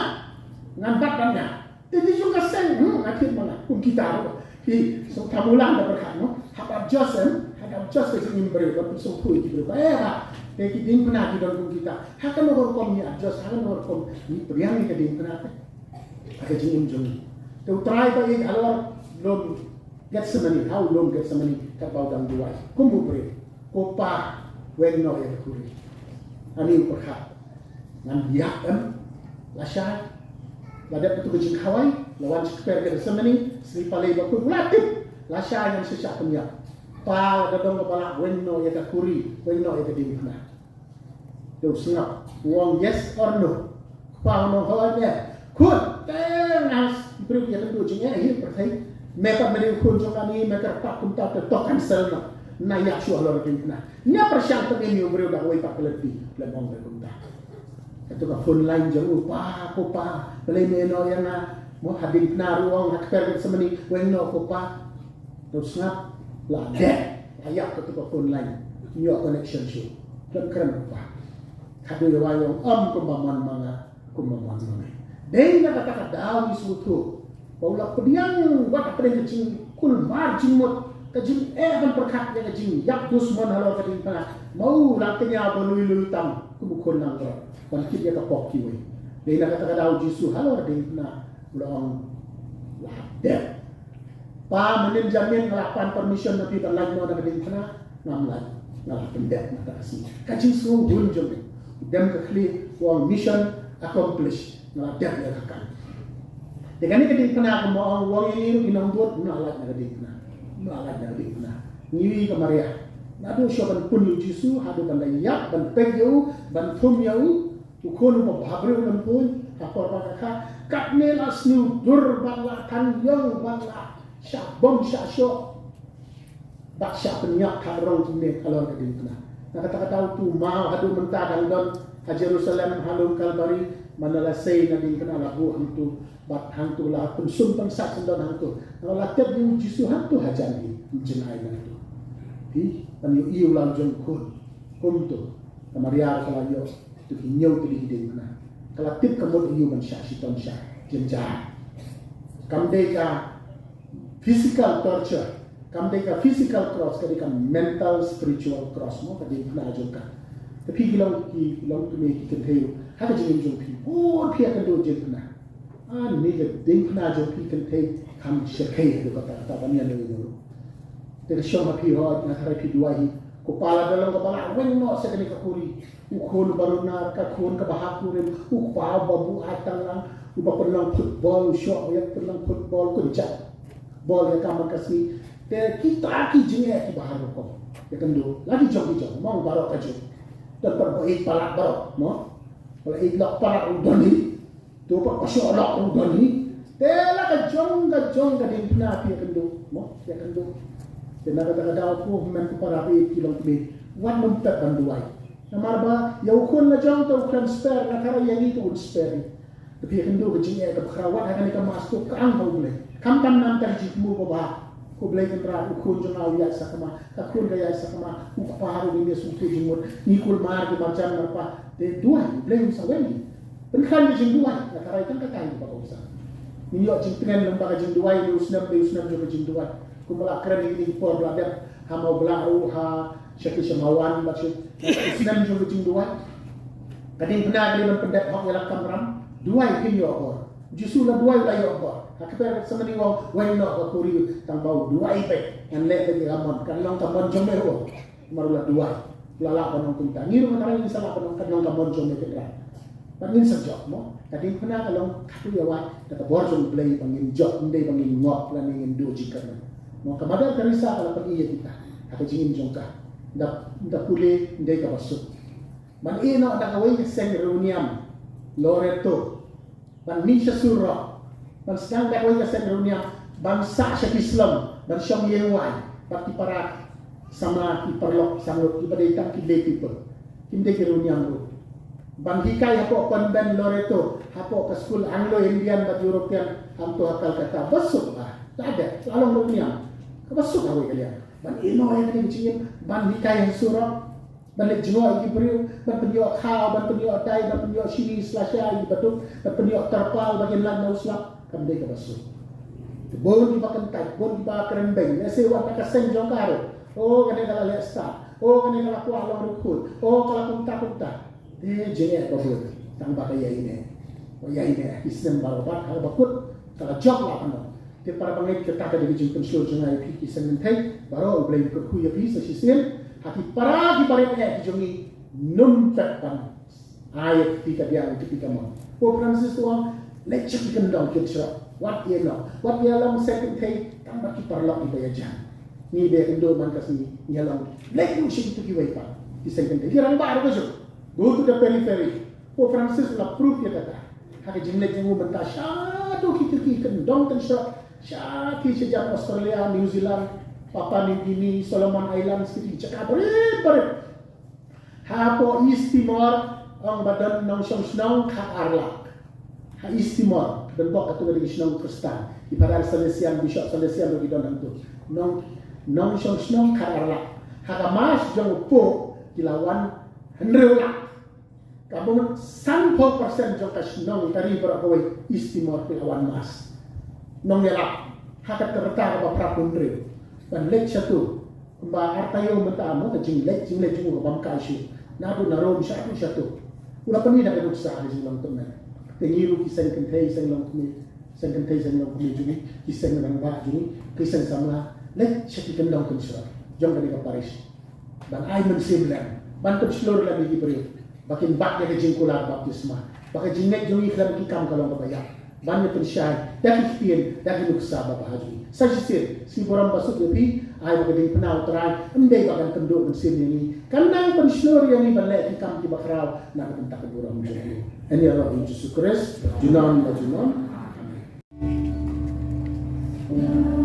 Ngan bat ban nga. Te dei jong ka seng, hmm, nga thied ma nga. Kum kita ruh. Phi sngewthuh mulan da pyrkhat noh. Hap adjust em, hap adjust ka jingim briew, ba phi sngewthuh ïa ki briew. Ba eh ba, te ki diengphna ki don kum kita. Ha kano ka rukom ngi adjust, ha kano ka rukom ngi pdiang ïa ka diengphna te. Ha ka jingim jong ngi. Te U Trai ba ïeit halor lum Gethsemane, ha u lum Gethsemane, katba u dang duwai. Kum u briew, ko Pa, weng noh ïa ka khuri. Ani u pyrkhat. Ngan ïap em, lashai. La dep katu ka jingkhawai, la wan sha kper Gethsemane, sngi Palei bakhuid, u la tip. Lashai ngan sa shah pynïap. Pa, lada don kaba lah, weng noh ïa ka khuri, weng noh ïa ka diengphna. Te u sngap, u ong yes or no. Kpa u ong hooid ne. Khun, te nga briew ïakynduh jingeh hi pyrthei. Me pat me dei u khun jong kane, me kyrpad kumta te to cancel noh. Nga ïap shuh halor ka diengphna. Nga pyrshang pynim ïa u briew da kawei pat ka lynti. Lem ong te kumta. Kato ka phone line jong u, Pa, ko Pa, balei me ïehnoh ïa nga? Mo, ha diengphna ruh u ong, ha kper Gethsemane, weng noh ko Pa. Te u sngap, la dep, la ïap kato ka phone line. Ym ïoh connection shuh. Khlem kren ko Pa. Haduh ïa wai u ong, ym kumba mon ma nga, kumba mon ma me. Dei na kata ka daw ngi sngewthuh. Ba u la pdiang wat hapdeng ka jingkulmar jingmut, ka jingeh ban pyrkhat ïa ka jingïap dusmon halor ka diengphna. Ma u la tynñiaw ba lui lui tam kum u khun langbrot ban kit ïa ka pop kiwei. Dei na kata ka daw u Jisu halor ka diengphna u la ong, la dep. Pa, mynnin janmiet nga la pan permission na phi ban lait noh na ka diengphna, ngam lait, nga la pyndep na kata ka sngi. Ka jingsngewhun jong u, dem ka khlieh, u ong mission accomplished, nga la dep ïa ka kam. Te kane ka diengphna ka ma ong, u ong ïa ngi ruh ki nongbud, ym lah lait na ka diengphna, ym lah lait na ka diengphna. Ngi ïohi ka Maria, naduh shuwa ban pun ïa u Jisu haduh ban da ïap, ban peit ïa u, ban thum ïa u, u khun uba bhabriew lynti ha por ba ka kha, katne la sniew dur bad la than ïong bad la shah bom shah shoh bad shah pynïap ha rong kumne halor ka diengphna. Na kata ka daw utu u maw haduh mynta dang don ha Jerusalem ha lum Kalbari, man la sei na diengphna la buh hangtu bad hangtu la pynsum pynsat shen don hangtu. Na la tep ïa u Jisu hangtu hajan hi, ym jngai nangtu. Phi, ban ïohi u lam jong u khun kumtu. Ka Maria ka la ïoh tu ki ñiew tu ki diengphna. Ka la tip ka mut ïa u ban shah shitom shah jynjar. Kam dei ka physical torture, kam dei ka physical cross, ka dei ka mental spiritual cross mo, ka diengphna jong ka. Te phi ki long ki long kmie ki kynthei ruh ha ka jingim jong phi, bun phi ïakynduh jingphna. Ani ka diengphna jong phi kynthei kam shyrkhei haduh katta katta ban ïa ngi ruh. Te ka shong ha phi hooid, nga tharai phi duwai hi. Ko Pa, lada long kaba lah, weng noh sha kane ka khuri. U khun uba runar, ka khun kaba ha kurim, u kpa uba buaid tang lang, uba pynlong football, u shoh ïa pynlong football, kynjat ball ïa ka man ka sngi. Te kita ki jingeh kiba har rukom. Ïakynduh la ki jong ki jong, mong baroh ka jong. Don pat ba ïeit palat baroh mo. Ba la ïeit lok palat u don hi. To pat ba shoh lok u don hi. Te la ka jong ka jong ka diengphna phi ïakynduh mo, ïakynduh. Te na kata ka daw ko hynmen ko para phi ki long kmie, wat nym pep ban duwai. Namar ba ïa u khun la jong te u khlem spare, nga tharai ïa ngi te un spare. Te phi ïakynduh ka jingeh kaba khraw, wat ha kane ka Mass to kang ha U Blei. Khamtam namar ka jingthmu ba bha. Ko Blei Kynrad, u khun jong nga u ïaid sakma, ka khun ka ïaid sakma, u kpa ruh ngin ïa sngewthuh jingmut, ngi kulmar ki marjan marpa, te duwai, U Blei un sa weng ngi. Pynkhlaiñ ka jingduwai, nga tharai tang katta hi ba kongsan. Ngin ïoh jingtngen lyngba ka jingduwai, ïa u snem, ïa u snem jong ka jingduwai. Kumba la kren ïa kine ki por ba la dep, ha Mawblah ruh, ha sha ki sha Mawban, bad sha u snem jong ka jingduwai. Ka diengphna ka dei ban pyndep hok ïa la kamram, duwai phin ïoh bor. Jisu la duwai la ïoh bor. Ha ka pyrthei sa mane u ong weng noh ka khuri tang ba u duwai beit. Ngan leh beit ïa ka mon. Kan long ka mon jong me u ong. Namar u la duwai. U la lah ban ong kumta. Ngi ruh nga tharai ngin sa lah ban ong kan long ka mon jong me Kynrad. Bad ngin sa jop mo. Ka diengphna ka long katu ïa wai da ka bor jong U Blei ba ngin jop, ym dei ba ngin ngop lane ngin duh jingkyrmen. Mo, ka Mother Teresa ka la pyni ïa kita ha ka jingim jong ka. Da, da pule ym dei kaba suk. Ban ïeh noh da kawei ka seng riewniam Loreto. Ban mih sha Surok, ban sdang da kawei ka seng riewniam, ban sah sha ki slum, ban shong ïeng wai bad ki para samla, ki paralok sanglut, kiba dei tang ki lay people, kim dei ki riewniam ruh. Ban hikai hapoh convent Loreto, hapoh ka skul Anglo Indian bad European, hangto ha Calcutta, ba suk ba la dep, la long riewniam, kaba suk ha kawei ka liang. Ban ïeh noh ïa kane ka jingim, ban hikai ha surok, ban leit jngoh ïa ki briew, ban pynïoh khaw, ban pynïoh dai, ban pynïoh shini slasha ïa kiba duk, ban pynïoh tarpal ba kin lait na u slap, kam dei kaba suk. Te bun kiba kyntait, bun kiba kren beiñ, lehse wat na ka seng jong ka ruh. O kane ka la leh stad, o kane ka la kwah long riewkhuid, o ka la kumta kumta. Te jingeh ba bun, tang ba ka ïaineh, ba ïaineh ha ki snem baroh bad ha kaba kut ka la jop la pynlong. Te para bangeit, kata ka dei ka jingpynshlur jong nga ïa phi ki seng kynthei baroh, U Blei un kyrkhu ïa phi sa shisien. Ha ki para kiba rit eh ki jong ngi, nym pep ban ai ïa phi ka biang ïa phi ka mon. Pope Francis u ong, leit sha ki kyndong ki kshaw, wat ïeh noh, wat ïalong seng kynthei tang bad ki paralok kiba ïajan. Ngi ba ïakynduh man ka sngi ngi ïalong, leit ruh sha kito kiwei pat ki seng kynthei, ki rangbah ruh ka jong, go to the periphery. Pope Francis la proof ïa kata ha ka jingleit jong u mynta shaduh kito ki kyndong kynshrok, sha ki shajan Australia, New Zealand, Papua New Guinea, Solomon Islands, kito ki jaka barit barit. Hapoh East Timor, ong ba don nongshong shnong khat ar lak. Ha East Timor, don bok katu ka dei ka shnong Khristan. Ki Father Salesian, Bishop Salesian ruh ki don hangtu. Nong, nongshong shnong khat ar lak. Ha ka Mass jong u Pope ki la wan hynriew lak. Ka mut sanphew percent jong ka shnong ka ri baroh kawei East Timor ki la wan Mass. nongïalap ha kata ka rta kaba phra phew hynriew ban leit shato. Kumba arta ïoh mynta mo ka jingleit, jingleit jong u ka bam kai shuh naduh na Rom shato shato. U la pyni da ka nuksa ha ka jinglong kynmaw. Te ngi ruh ki seng kynthei seng longkmie, seng kynthei seng longkmie jong ngi, ki seng rangbah jong ngi, ki seng samla, leit sha ki kyndong kynshlur jong kane ka parish ban ai mynsiem lem, ban pynshlur lem ïa ki briew ba kin bat ïa ka jingkular baptisma, ba ka jingngeit jong ngi khlem ki kam ka long kaba ïap, ban ïa pynshai da ki ktien, da ki nuksa ba bha jong ngi. Sa shisien, sngi burom ba suk ïa phi, ai ba ka diengphna U Trai ym dei ba kan kynduh mynsiem ïa ngi, kan nang pynshlur ïa ngi ban leh ki kam kiba khraw na ka bynta ka burom jong U. Ha ïing U Jisu Khrist, junom la junom. Amen.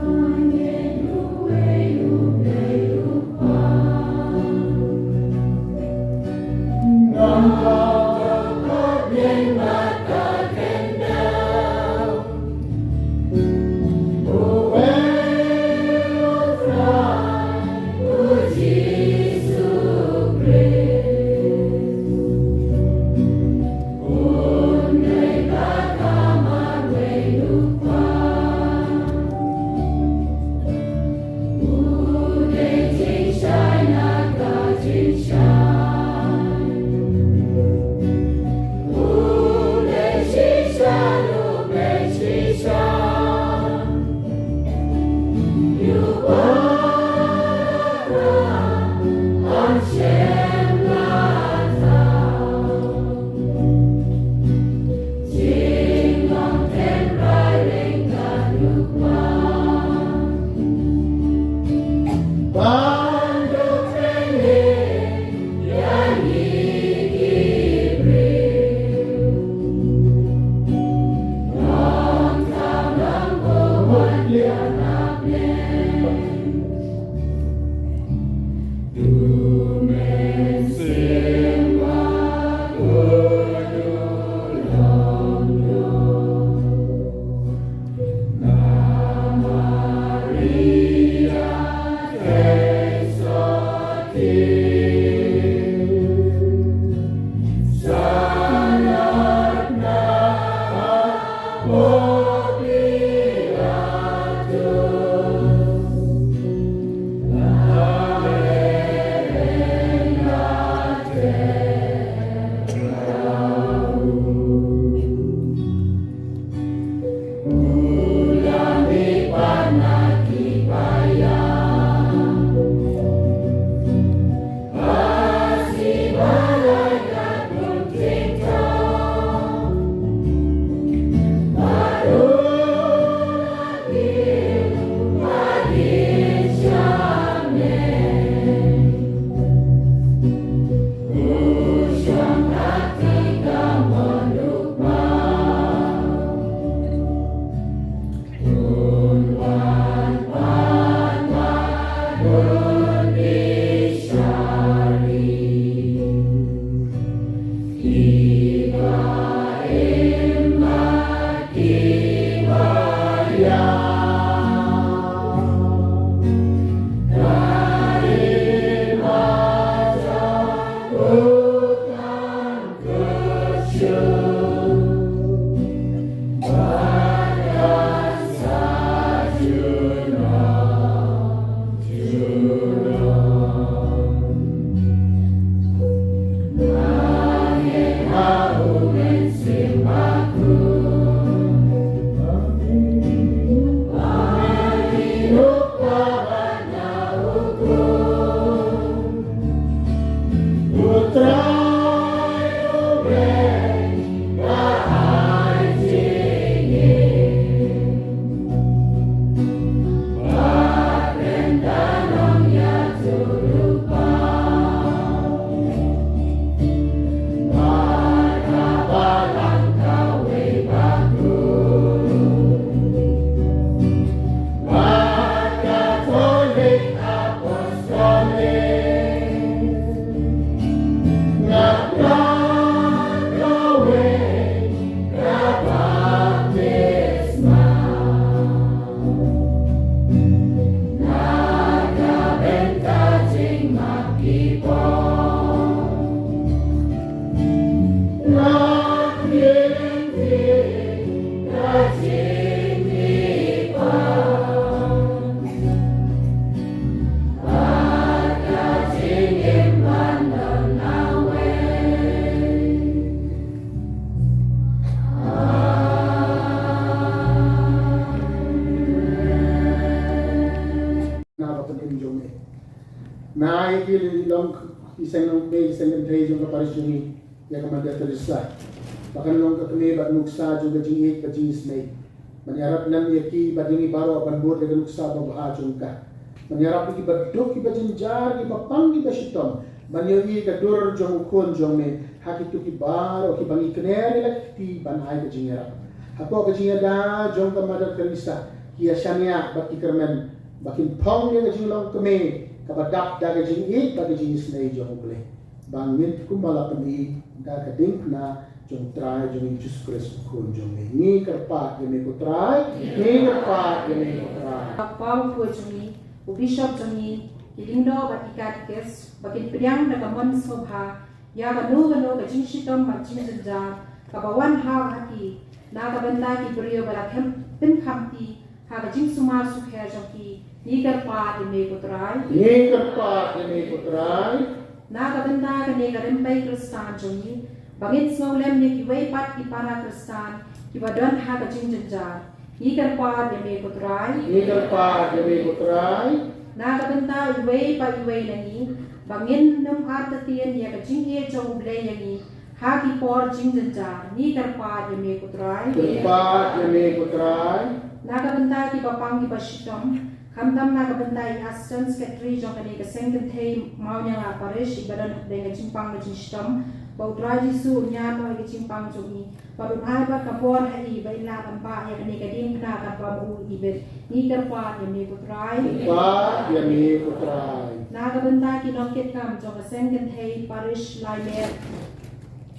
Ai ki long ki seng nongkmie, ki seng kynthei jong ka parish jong ngi, ïa ka Mother Teresa. Ba kan long ka kmie bad nuksa jong ka jingïeit bad jingisynei. Ban ïarap lem ïa ki bad ïa ngi baroh ban bud ïa ka nuksa babha jong ka. Ban ïarap ïa ki baduk ki bajynjar, ki bapang ki bashitom. Ban ïohi ïa ka dur jong u khun jong me ha kito ki baroh kiba ngi kner ïa la ki kti ban ai ka jingïarap. Hapoh ka jingïada jong ka Mother Teresa, ki ïa shaniah bad ki kyrmen ba kin phong ïa ka jinglong kmie kaba dap da ka jingïeit bad ka jingisynei jong U Blei. Ba ngin kumba la pyni da ka diengphna jong U Trai jong ngi Jisu Khrist u Khun jong me. Ngi kyrpad ïa me ko Trai, ngi kyrpad ïa me ko Trai. Bapang ko jong ngi, u bishop jong ngi, ki lyngdoh bad ki katikis, ba kin pdiang da ka mon sngewbha ïa kano kano ka jingshitom bad jingjynjar kaba wan ha ki, na ka bynta ki briew ba la khem, pynkhamti ha ka jingsumar sukher jong ki. Ngi kyrpad ïa me ko Trai. Ngi kyrpad ïa me ko Trai. Na ka bynta kane ka rympei Khristan jong ngi, ba ngin sngewlem ïa kiwei pat ki para Khristan kiba don ha ka jingjynjar. Ngi kyrpad ïa me ko Trai. Ngi kyrpad ïa me ko Trai. Na ka bynta iwei pa iwei na ngi, ba ngin nym artatien ïa ka jingïeit jong U Blei ïa ngi ha ki por jingjynjar. Ngi kyrpad ïa me ko Trai. Kyrpad ïa me ko Trai. Na ka bynta ki bapang ki bashitom, khamtam na ka bynta i Assistant Secretary jong kane ka seng kynthei Mawniang Parish, iba don hapdeng ka jingpang ka jingshitom, ba U Trai Jisu un ñiad noh ïa ka jingpang jong i. Bad un ai bad ka bor ha i ba in lah ban bah ïa kane ka diengphna katba ma u i bit. Ngi kyrpad ïa me ko Trai. Kyrpad ïa me ko Trai. Na ka bynta ki nongkitkam jong ka seng kynthei parish Laimer,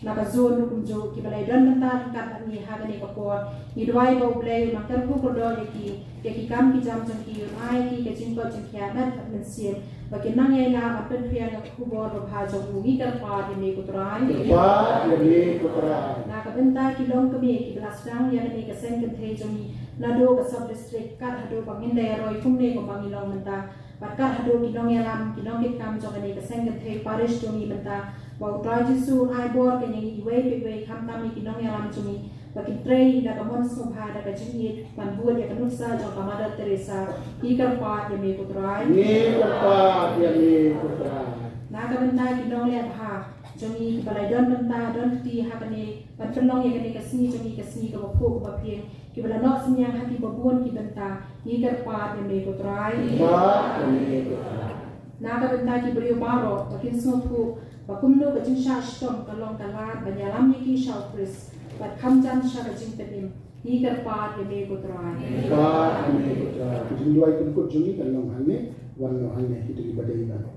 na ka zone ruh kumjuh, kiba la ïadon bynta ryngkat bad ngi ha kane ka por. Ngi duwai ba U Blei un nang kyrkhu kyrdoh ïa ki, ïa ki kam ki jam jong ki, un ai ki ka jingkoit jingkhiah met bad mynsiem. Ba kin nang ïai lah ban pynphriang ïa ka khubor babha jong u. Ngi kyrpad ïa me ko Trai. Kyrpad ïa me ko Trai. Na ka bynta ki longkmie kiba la sdang ïa kane ka seng kynthei jong ngi naduh ka sub district kat haduh ba ngin da ïaroi kumne kumba ngi long mynta. Bad kat haduh ki nongïalam, ki nongkitkam jong kane ka seng kynthei parish jong ngi mynta. Ba U Trai Jisu un ai bor keiñ ïa ngi iwei pa iwei khamtam ïa ki nongïalam jong ngi. Ba kin trei da ka mon sngewbha da ka jingïeit ban bud ïa ka nuksa jong ka Mother Teresa. Ngi kyrpad ïa me ko Trai. Ngi kyrpad ïa me ko Trai. Na ka bynta ki nongleh bha jong ngi kiba la ïadon bynta don kti ha kane ban pynlong ïa kane ka sngi jong ngi ka sngi kaba phuh kaba phieng, kiba la noh synñiang ha kiba bun ki bynta. Ngi kyrpad ïa me ko Trai. Kyrpad ïa me ko Trai. Na ka bynta ki briew baroh ba kin sngewthuh ba kumno ka jingshah shitom ka long ka lad ban ïalam ïa ki sha U Khrist bad kham jan sha ka jingpynim. Ngi kyrpad ïa me ko Trai. Kyrpad ïa me ko Trai. Ka jingduwai pynkut jong ngi kan long hangne, wan noh hangne kito kiba dei baroh.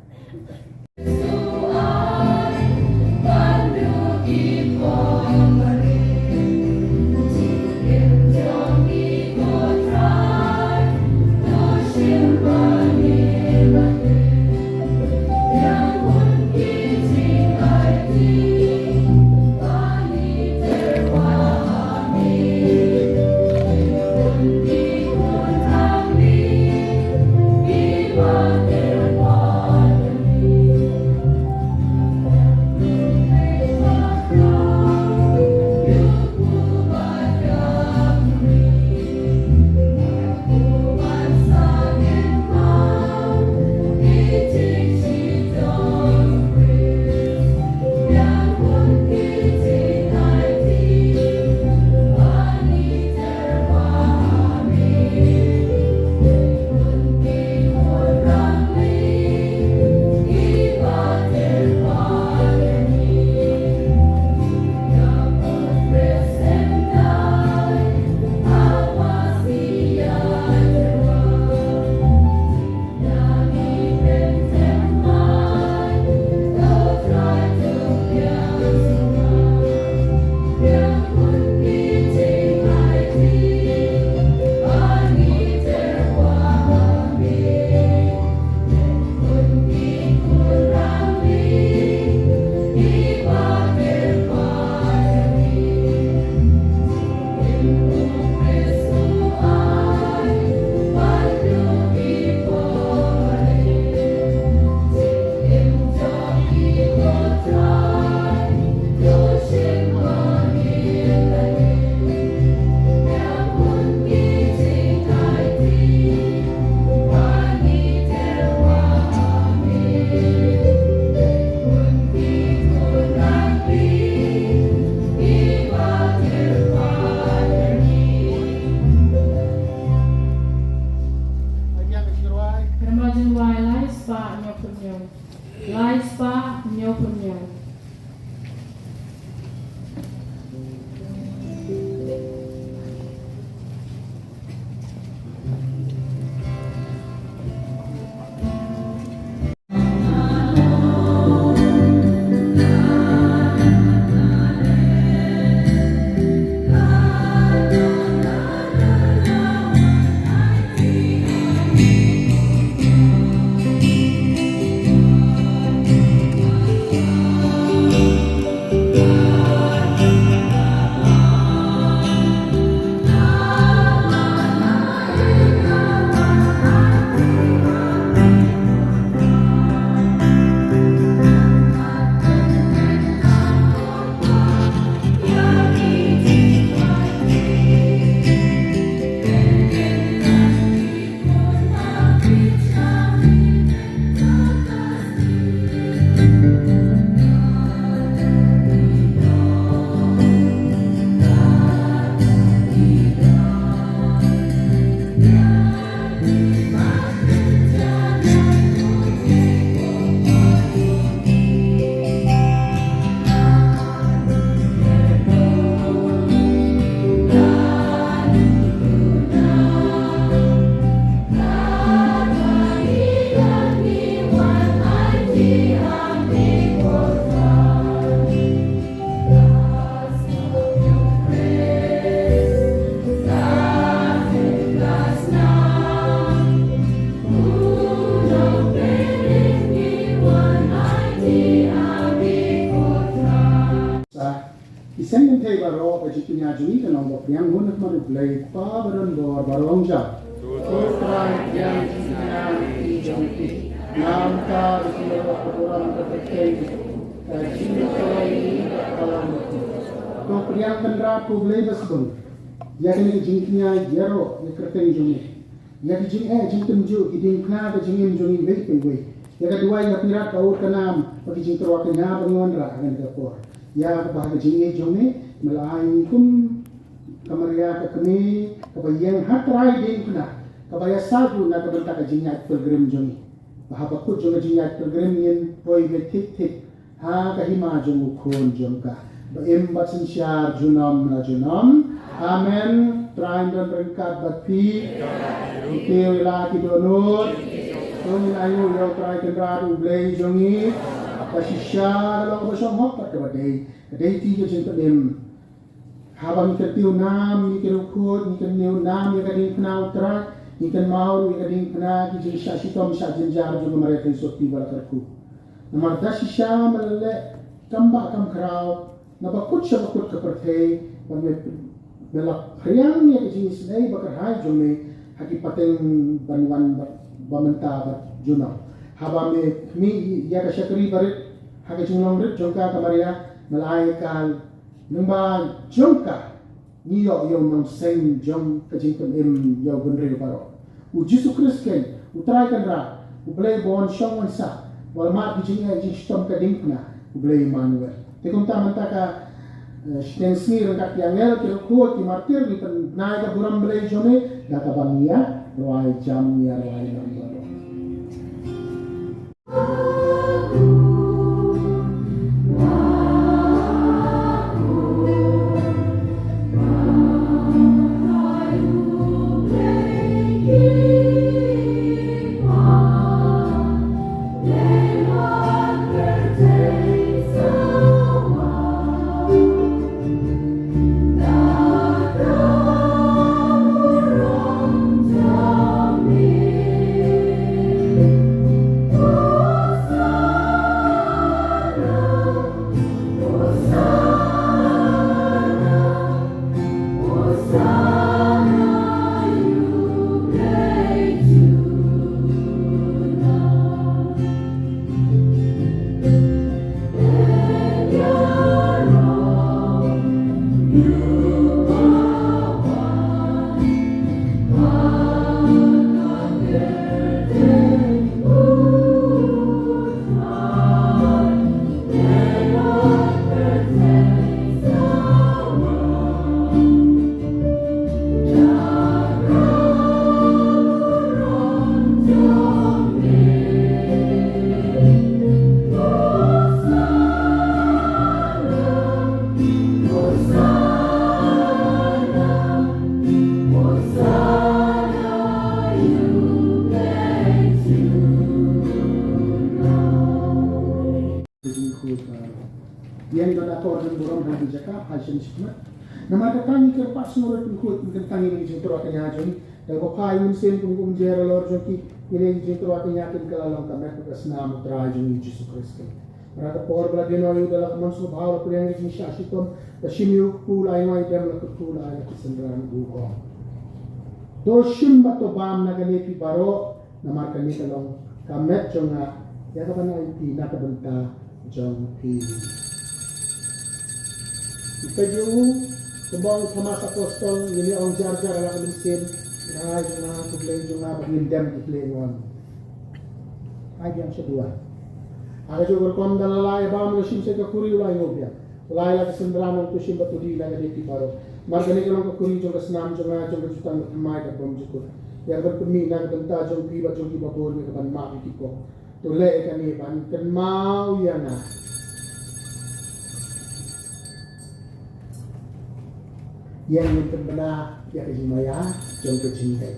Spah hynñiewphew hynñiew. Sa, ki seng kynthei baroh, ka jingkñia jong ngi kan long ba pdiang hun ha khmat U Blei, Kpa ba don bor, baroh jam. To Trai, pdiang jingkñia jong ngi. Namar ka jingkñia ka burom ka kyrteng, ka jingkñia ka burom. To pdiang Kynrad ko Blei ba sbun. Ïa kane ka jingkñia ïaroh ïa ka kyrteng jong ngi. Ïa ki jingeh jingtynjuh, ki diengphna, ka jingim jong ngi iwei pa iwei. Ïa ka duwai, ka pyrkhat, ka ur ka nam, bad ki jingtyrwa ka ñia ba ngi wanrah ha kane ka por. Ïa kaba ha ka jingngeit jong ngi, me la ai ngi kum ka Maria ka kmie kaba ïeng ha trai diengphna, kaba ïasaid ruh na ka bynta ka jingïaid pilgrim jong ngi. Ba haba kut jong ka jingïaid pilgrim ngin poi beit thik thik ha ka hima jong U Khun jong ka, ba im bad synshar junom la junom. Amen. Trai un don ryngkat bad phi. Ki tiew ïa la ki dohnud. To ngin ainguh ïa U Trai Kynrad U Blei jong ngi. Ka shisha ka long kaba shong hok bad kaba dei. Ka dei kti ka jingpynim. Haba ngi kyntiew nam ïa ki riewkhuid, ngi kyntiew nam ïa ka diengphna U Trai, ngi kynmaw ruh ïa ka diengphna ki jingshah shitom shah jynjar jong ka Maria Theisotti ba la kyrkhu. Namar da shisha me la leh kam bah kam khraw, naba kut shaba kut ka pyrthei, bad me, me la phriang ïa ka jingisynei ba kyrhai jong me ha ki pateng ban wan ba, ba mynta bad junom. Haba me khmih ïa ka shakri barit ha ka jinglong rit jong ka, ka Maria, me la ai ka lyngba jong ka, ngi ïoh ïa u nongseng jong ka jingpynim ïa u bynriew baroh. U Jisu Khrist keiñ, U Trai Kynrad, U Blei ba wan shong wan sah, ba la mad ki jingeh jingshitom ka diengphna, U Blei Immanuel. Te kumta mynta ka, eh, shiteng sngi ryngkat ki angel, ki riewkhuid, ki martir, ngi pynbna ïa ka burom Blei jong me, da kaba ngi ïa rwai jam, ngi ïa rwai nam baroh. Jingkhuid baroh. Ïeng don akor don burom ha ki jaka, ha shen shikmat. Namar kata ngi kyrpad sngewrit, ngi khuid, ngi kyntang ïa ka jingtyrwa kñia jong ngi. Da kaba phai Mynsiem kum ka umjer halor jong ki, ïa ka jingtyrwa kñia kin kylla long ka met bad ka snam u Trai jong ngi Jisu Khrist. Namar ka por ba la dieng ïa u da la ka mon sngewbha, la pdiang ïa ka jingshah shitom, la shim ïa u kpu, la ainguh aidem, la kyrkhu, la ai la ki synran, u ong: To shim bad to bam na kane phi baroh, namar kane ka long ka met jong nga, ïa kaban ai ïa phi na ka bynta jong phi. Ngi peit ïa u, kumba ong u Thomas Apostol, ngin ïa ong jar jar ha la ka mynsiem: Trai jong nga, U Blei jong nga, bad ngin dem ki khleh wan. Ai biang sha duwai. Ha kajuh ka rukom da la la ïa bam, la shim sa ka khuri, u la ainguh biang. U la ai la ki synran, u ong: To shim bad to die na kane phi baroh, namar kane ka long ka khuri jong ka snam jong nga, jong ka jutang bathymmai kaba bymjukut, ïa kaban pynmih na ka bynta jong phi bad jong kiba bun, ïa kaban map ïa ki pop. To leh ïa kane ban kynmaw ïa nga. Ïa ngin pynbna ïa ka jingmaïa jong ka jingngeit.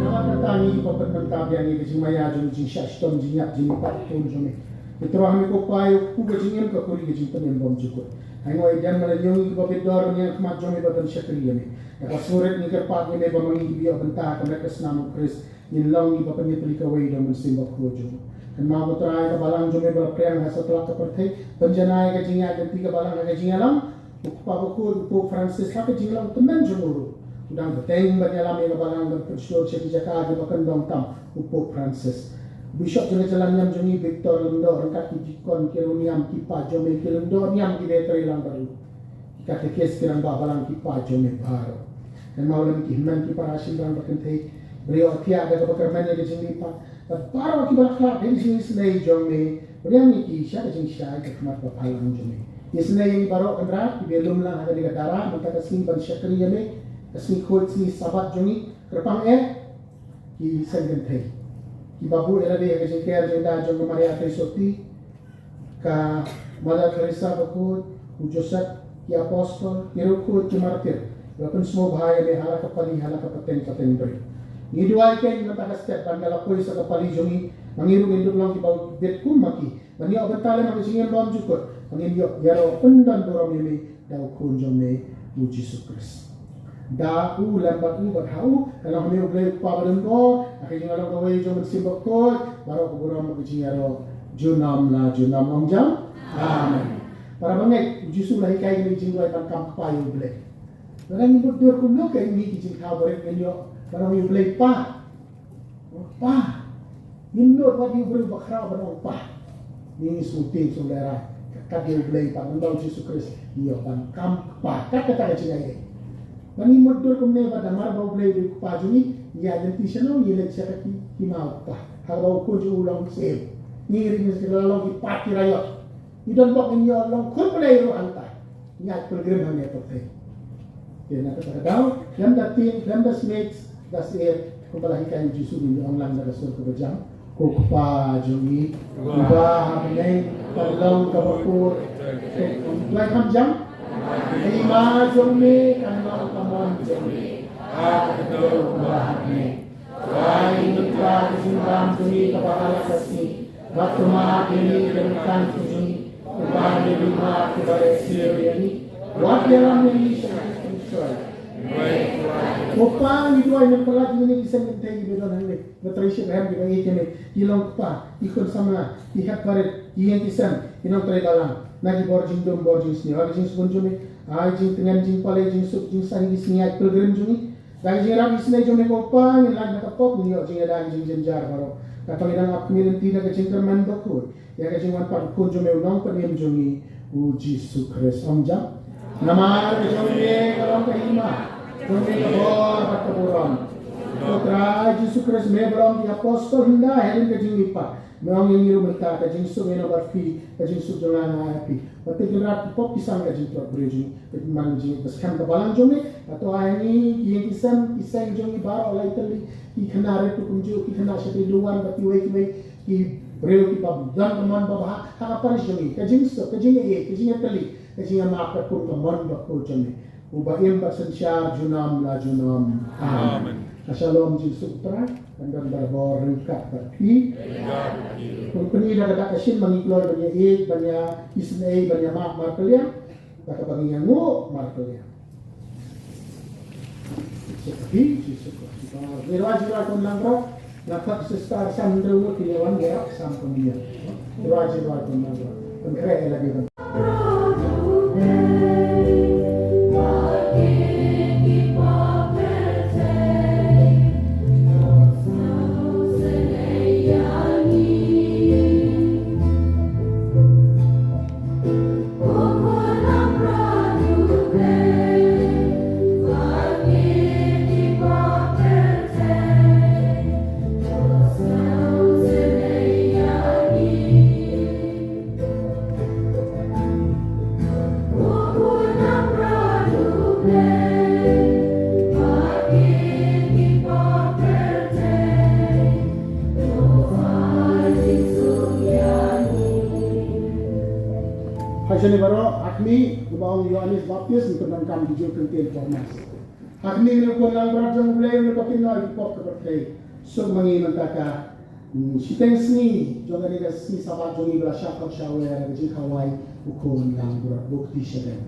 Namar kata ngi pynbna ïa ka jingmaïa jong ka jingshah shitom, jingïap jingmihpat khun jong me. Ngi thmu ha me ko Kpa ïa u kpu ka jingim, ka khuri ka jingpynim bymjukut. Ainguh aidem, la ñiong ïa kiba bit dor ban ïeng ha khmat jong me bad ban shakri ïa me. Da kaba sngewrit ngi kyrpad ïa me ba ma ngi kiba ïoh bynta ha ka met ka snam u Khrist ngin long kiba pynïatylli kawei da u Mynsiem Bakhuid jong u. Kynmaw ko Trai ka balang jong me ba la pdiang ha satlak ka pyrthei. Pynjanai ka jingïaid lynti ka balang ha ka jingïalang u Kpa Bakhuid u Pope Francis, ha ka jinglong tymmen jong u ruh. U dang bteng ban ïalam ïa ka balang, ban pynshlur sha ki jaka kiba kyndong tam u Pope Francis. Bishop jong ka jylla niam jong ngi Victor Lyngdoh, ryngkat ki deacon, ki riewniam, ki paid jong me, ki lyngdoh niam kiba trei lang bad u, ki katekis, ki rangbah balang, ki paid jong me baroh. Kynmaw lem ki hynmen ki para shynrang ba kynthei, ba ïohthiah da kaba kyrmen ïa ka jingmihpat, bad baroh kiba la khlad ha ka jingisynei jong me, pdiang ïa ki sha ka jingshai ha khmat ba phalang jong me. Isynei ïa ngi baroh Kynrad, kiba lum lang ha kane ka dara mynta ka sngi ban shakri ïa me, ka sngi khuid, sngi Sabbath jong ngi. Kyrpang eh ki seng kynthei kiba buh ïa lade ha ka jingker jong ka Maria Theisotti, ka Mother Teresa Bakhuid, u Joseph, ki apostol, ki riewkhuid, ki martir, ba pynsngewbha ïa me ha la ka pali, ha la ka pateng pateng briew. Ngi duwai kein mynta ka step ban da la poi sa ka pali jong ngi, ma ngi ruh ngin dup long kiba bit kum ma ki, ban ïoh bynta lem ha ka jingim bymjukut, ba ngin ïoh ïaroh pyndon burom ïa me da u Khun jong me u Jisu Khrist. Da u lem bad u bad ha u, ka long ha me U Blei U Kpa badonbor, ha ka jingïaroh kawei jong u Mynsiem Bakhuid, baroh ka burom bad ka jingïaroh junom la junom. Ong jam? Amen. Para bangeit, u Jisu u la hikai ïa ngi ka jingduwai ban kam kpa ïa U Blei. Lada ngi mutdur kumno, ka ngi ki jingthaw barit ngin ïoh ban ong ïa U Blei Pa. Pa, ngim nud wat ïa u briew bakhraw ban ong pa. Ngi sngewtieng sngewlehrain, kat ïa U Blei Pa, ngan ong Jisu Khrist, ïa ban kam kpa. Kat kata ka jingaiei. Ba ngi mutdur kumne ba namar ba U Blei u dei u Kpa jong ngi, ngi ïaid lynti shano, ngi leit sha ka hima u Kpa, ha kaba u Khun jong u u long syiem. Ngi ring, ngi la long ki paid ki raiot. Ngi don bok ngin ïoh long khun Blei ruh hangta. Ngi ïaid pilgrim hangne ha pyrthei. Te na kata ka daw, khlem da tieng, khlem da smiej, da syier, kumba la hikai u Jisu, ngin ïa ong lang da ka sur kaba jam: Ko Kpa jong ngi uba ha bneng, kan long kaba kut. Te, Blei kham jam. Ka hima jong me kan long ka mon jong me, ha ka kdew kumba ha bneng. Ai ïa ngi mynta ka jingbam jong ngi kaba ha la ka sngi. Bad to map ïa ngi ki ryngkang ki jong ngi, kumba ngi map ïa kiba ïeit ïa ngi. Wat ïalam ïa ngi sha ka jingpynshoi. Ko Pa, ngi duwai men pynlait ïa ngi ki seng kynthei kiba don hangne, kiba trei shitrhem, kiba ïeit ïa me, ki long kpa, ki khun samla, ki hep barit, ki ïing ki sem, ki nongtrei balang, na ki bor jingdum bor jingsniew. Ha ka jingsbun jong me, ai jingtngen jingpalei, jingsuk jingsaiñ ïa ki sngi ïaid pilgrim jong ngi. Da ka jingïarap isynei jong me ko Pa, ngin lait na ka pop, ngin ïoh jingïada ha ki jingjynjar baroh. Katba ngi dang ap khmih lynti da ka jingkyrmen bakhuid ïa ka jingwan pat u Khun jong me u Nongpynim jong ngi u Jisu Khrist. Ong jam. Namar ka jong me ka long ka hima, jong me ka bor bad ka burom. Ko Trai Jisu Khrist, me ba long ïa ki apostol hyndai hadien ka jingmihpat, me ong ïa ngi ruh mynta, ka jingsuk ïa ngi bad phi, ka jingsuk jong nga nga ai phi. Bad te Kynrad, ki pop ki sang ka jingtlot briew jong ngi, ka jingman jong ngi, ka skhem ka balang jong ngi. Bad to ai ngi ki ïing ki sem, ki seng jong ngi baroh lai tylli, ki khynnah rit kumjuh, ki khynnah shatei duwan, bad kiwei kiwei ki briew kiba don ka mon babha ha ka parish jong ngi. Ka jingsuk, ka jingïeit, ka jingïatylli, ka jingïamap, ka kum ka mon bakhuid jong ngi. Uba im bad synshar junom la junom. Amen. Amen. Ka shalom Jisu Khrist kan don barabor ryngkat bad phi. Kum pyni da ka dak ka shin ba ngi kloi ban ïa ïeit, ban ïa isynei, ban ïa map markylliang. Da kaba ngi ïanguh markylliang. Jisu Khrist, Jisu Khrist. Ngi rwai, ngi rwai khun langbrot. Nga khot sister Sandra ngut ki ïa wan ïa sam pynïaid. Rwai, rwai khun langbrot. Pynkhraw ïa lade ban Ha jong ngi baroh, ha khmih, uba ong Ïoannis Baptist, ngi pyndonkam ki jingkyntien Thomas. Ha khmih, ngi khun langbrot jong U Blei, ngi ba kynnoh ïa ki pop ka pyrthei. Suk ma ngi mynta ka, mm, shiteng sngi jong kane ka sngi Sabat jong ngi ba la shah khot shah wer, ka jingkhawai u khun langbrot, ba u kti shadem.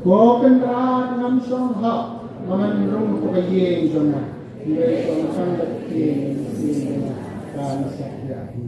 Ko Kynrad, ngam shong hok ba men rung ha ka ïing jong nga. Hynrei shong tang da ka ktien, ka ktien jong nga kan sa ïa hi.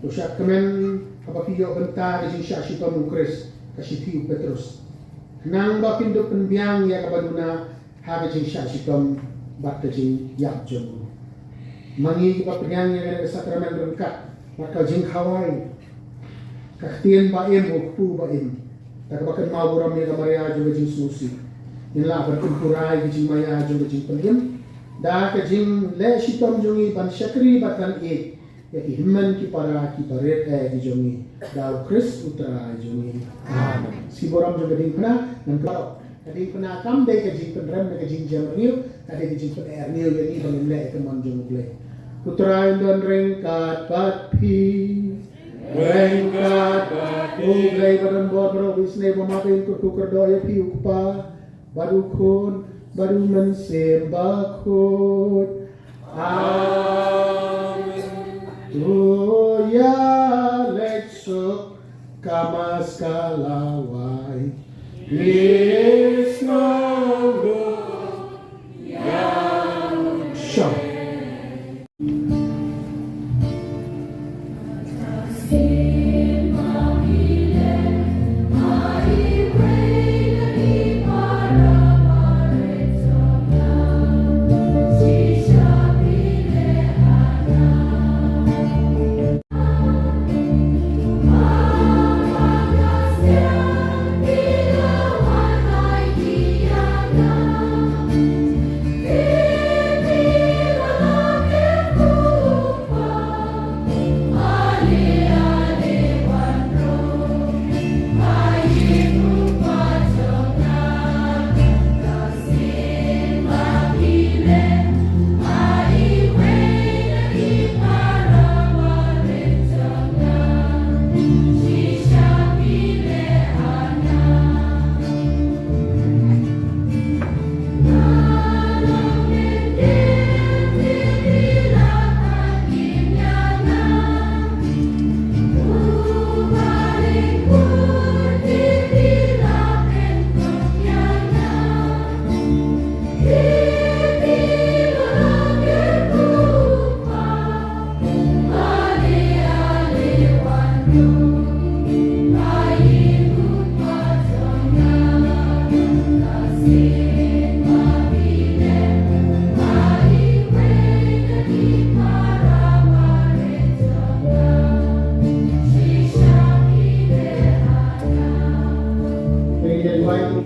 To shah kmen haba phi ïoh bynta ka jingshah shitom u Khrist, ka shithi u Petrus. Khnang ba phin dup pynbiang ïa kaba duna ha ka jingshah shitom bad ka jingïap jong u. Ma ngi kiba pdiang ïa ka sakramen ryngkat bad ka jingkhawai, ka ktien ba im, u kpu ba im, da kaba kynmaw burom ïa ka Maria jong ka jingsngewsih, ngin lah ban pynkurai ka jingmaïa jong ka jingpynim da ka jingleh shitom jong ngi ban shakri bad ban ïeit ïa ki hynmen ki para kiba rit eh ki jong ngi, da u Khrist u Trai jong ngi. Amen. Shi burom jong ka diengphna, ngan ka ka diengphna kam dei ka jingpynrem ne ka jingjemrngiew, ka dei ka jingpynerngiew ïa ngi ba ngin leh ïa ka mon jong u Blei. U Trai un don ryngkat bad phi. Ryngkat bad phi. U Blei ba don bor baroh, u isynei ba map, un kyrkhu kyrdoh ïa phi, u Kpa bad u Khun bad u Mynsiem Bakhuid. Amen. To ïa leit suk, ka Mass ka la wai.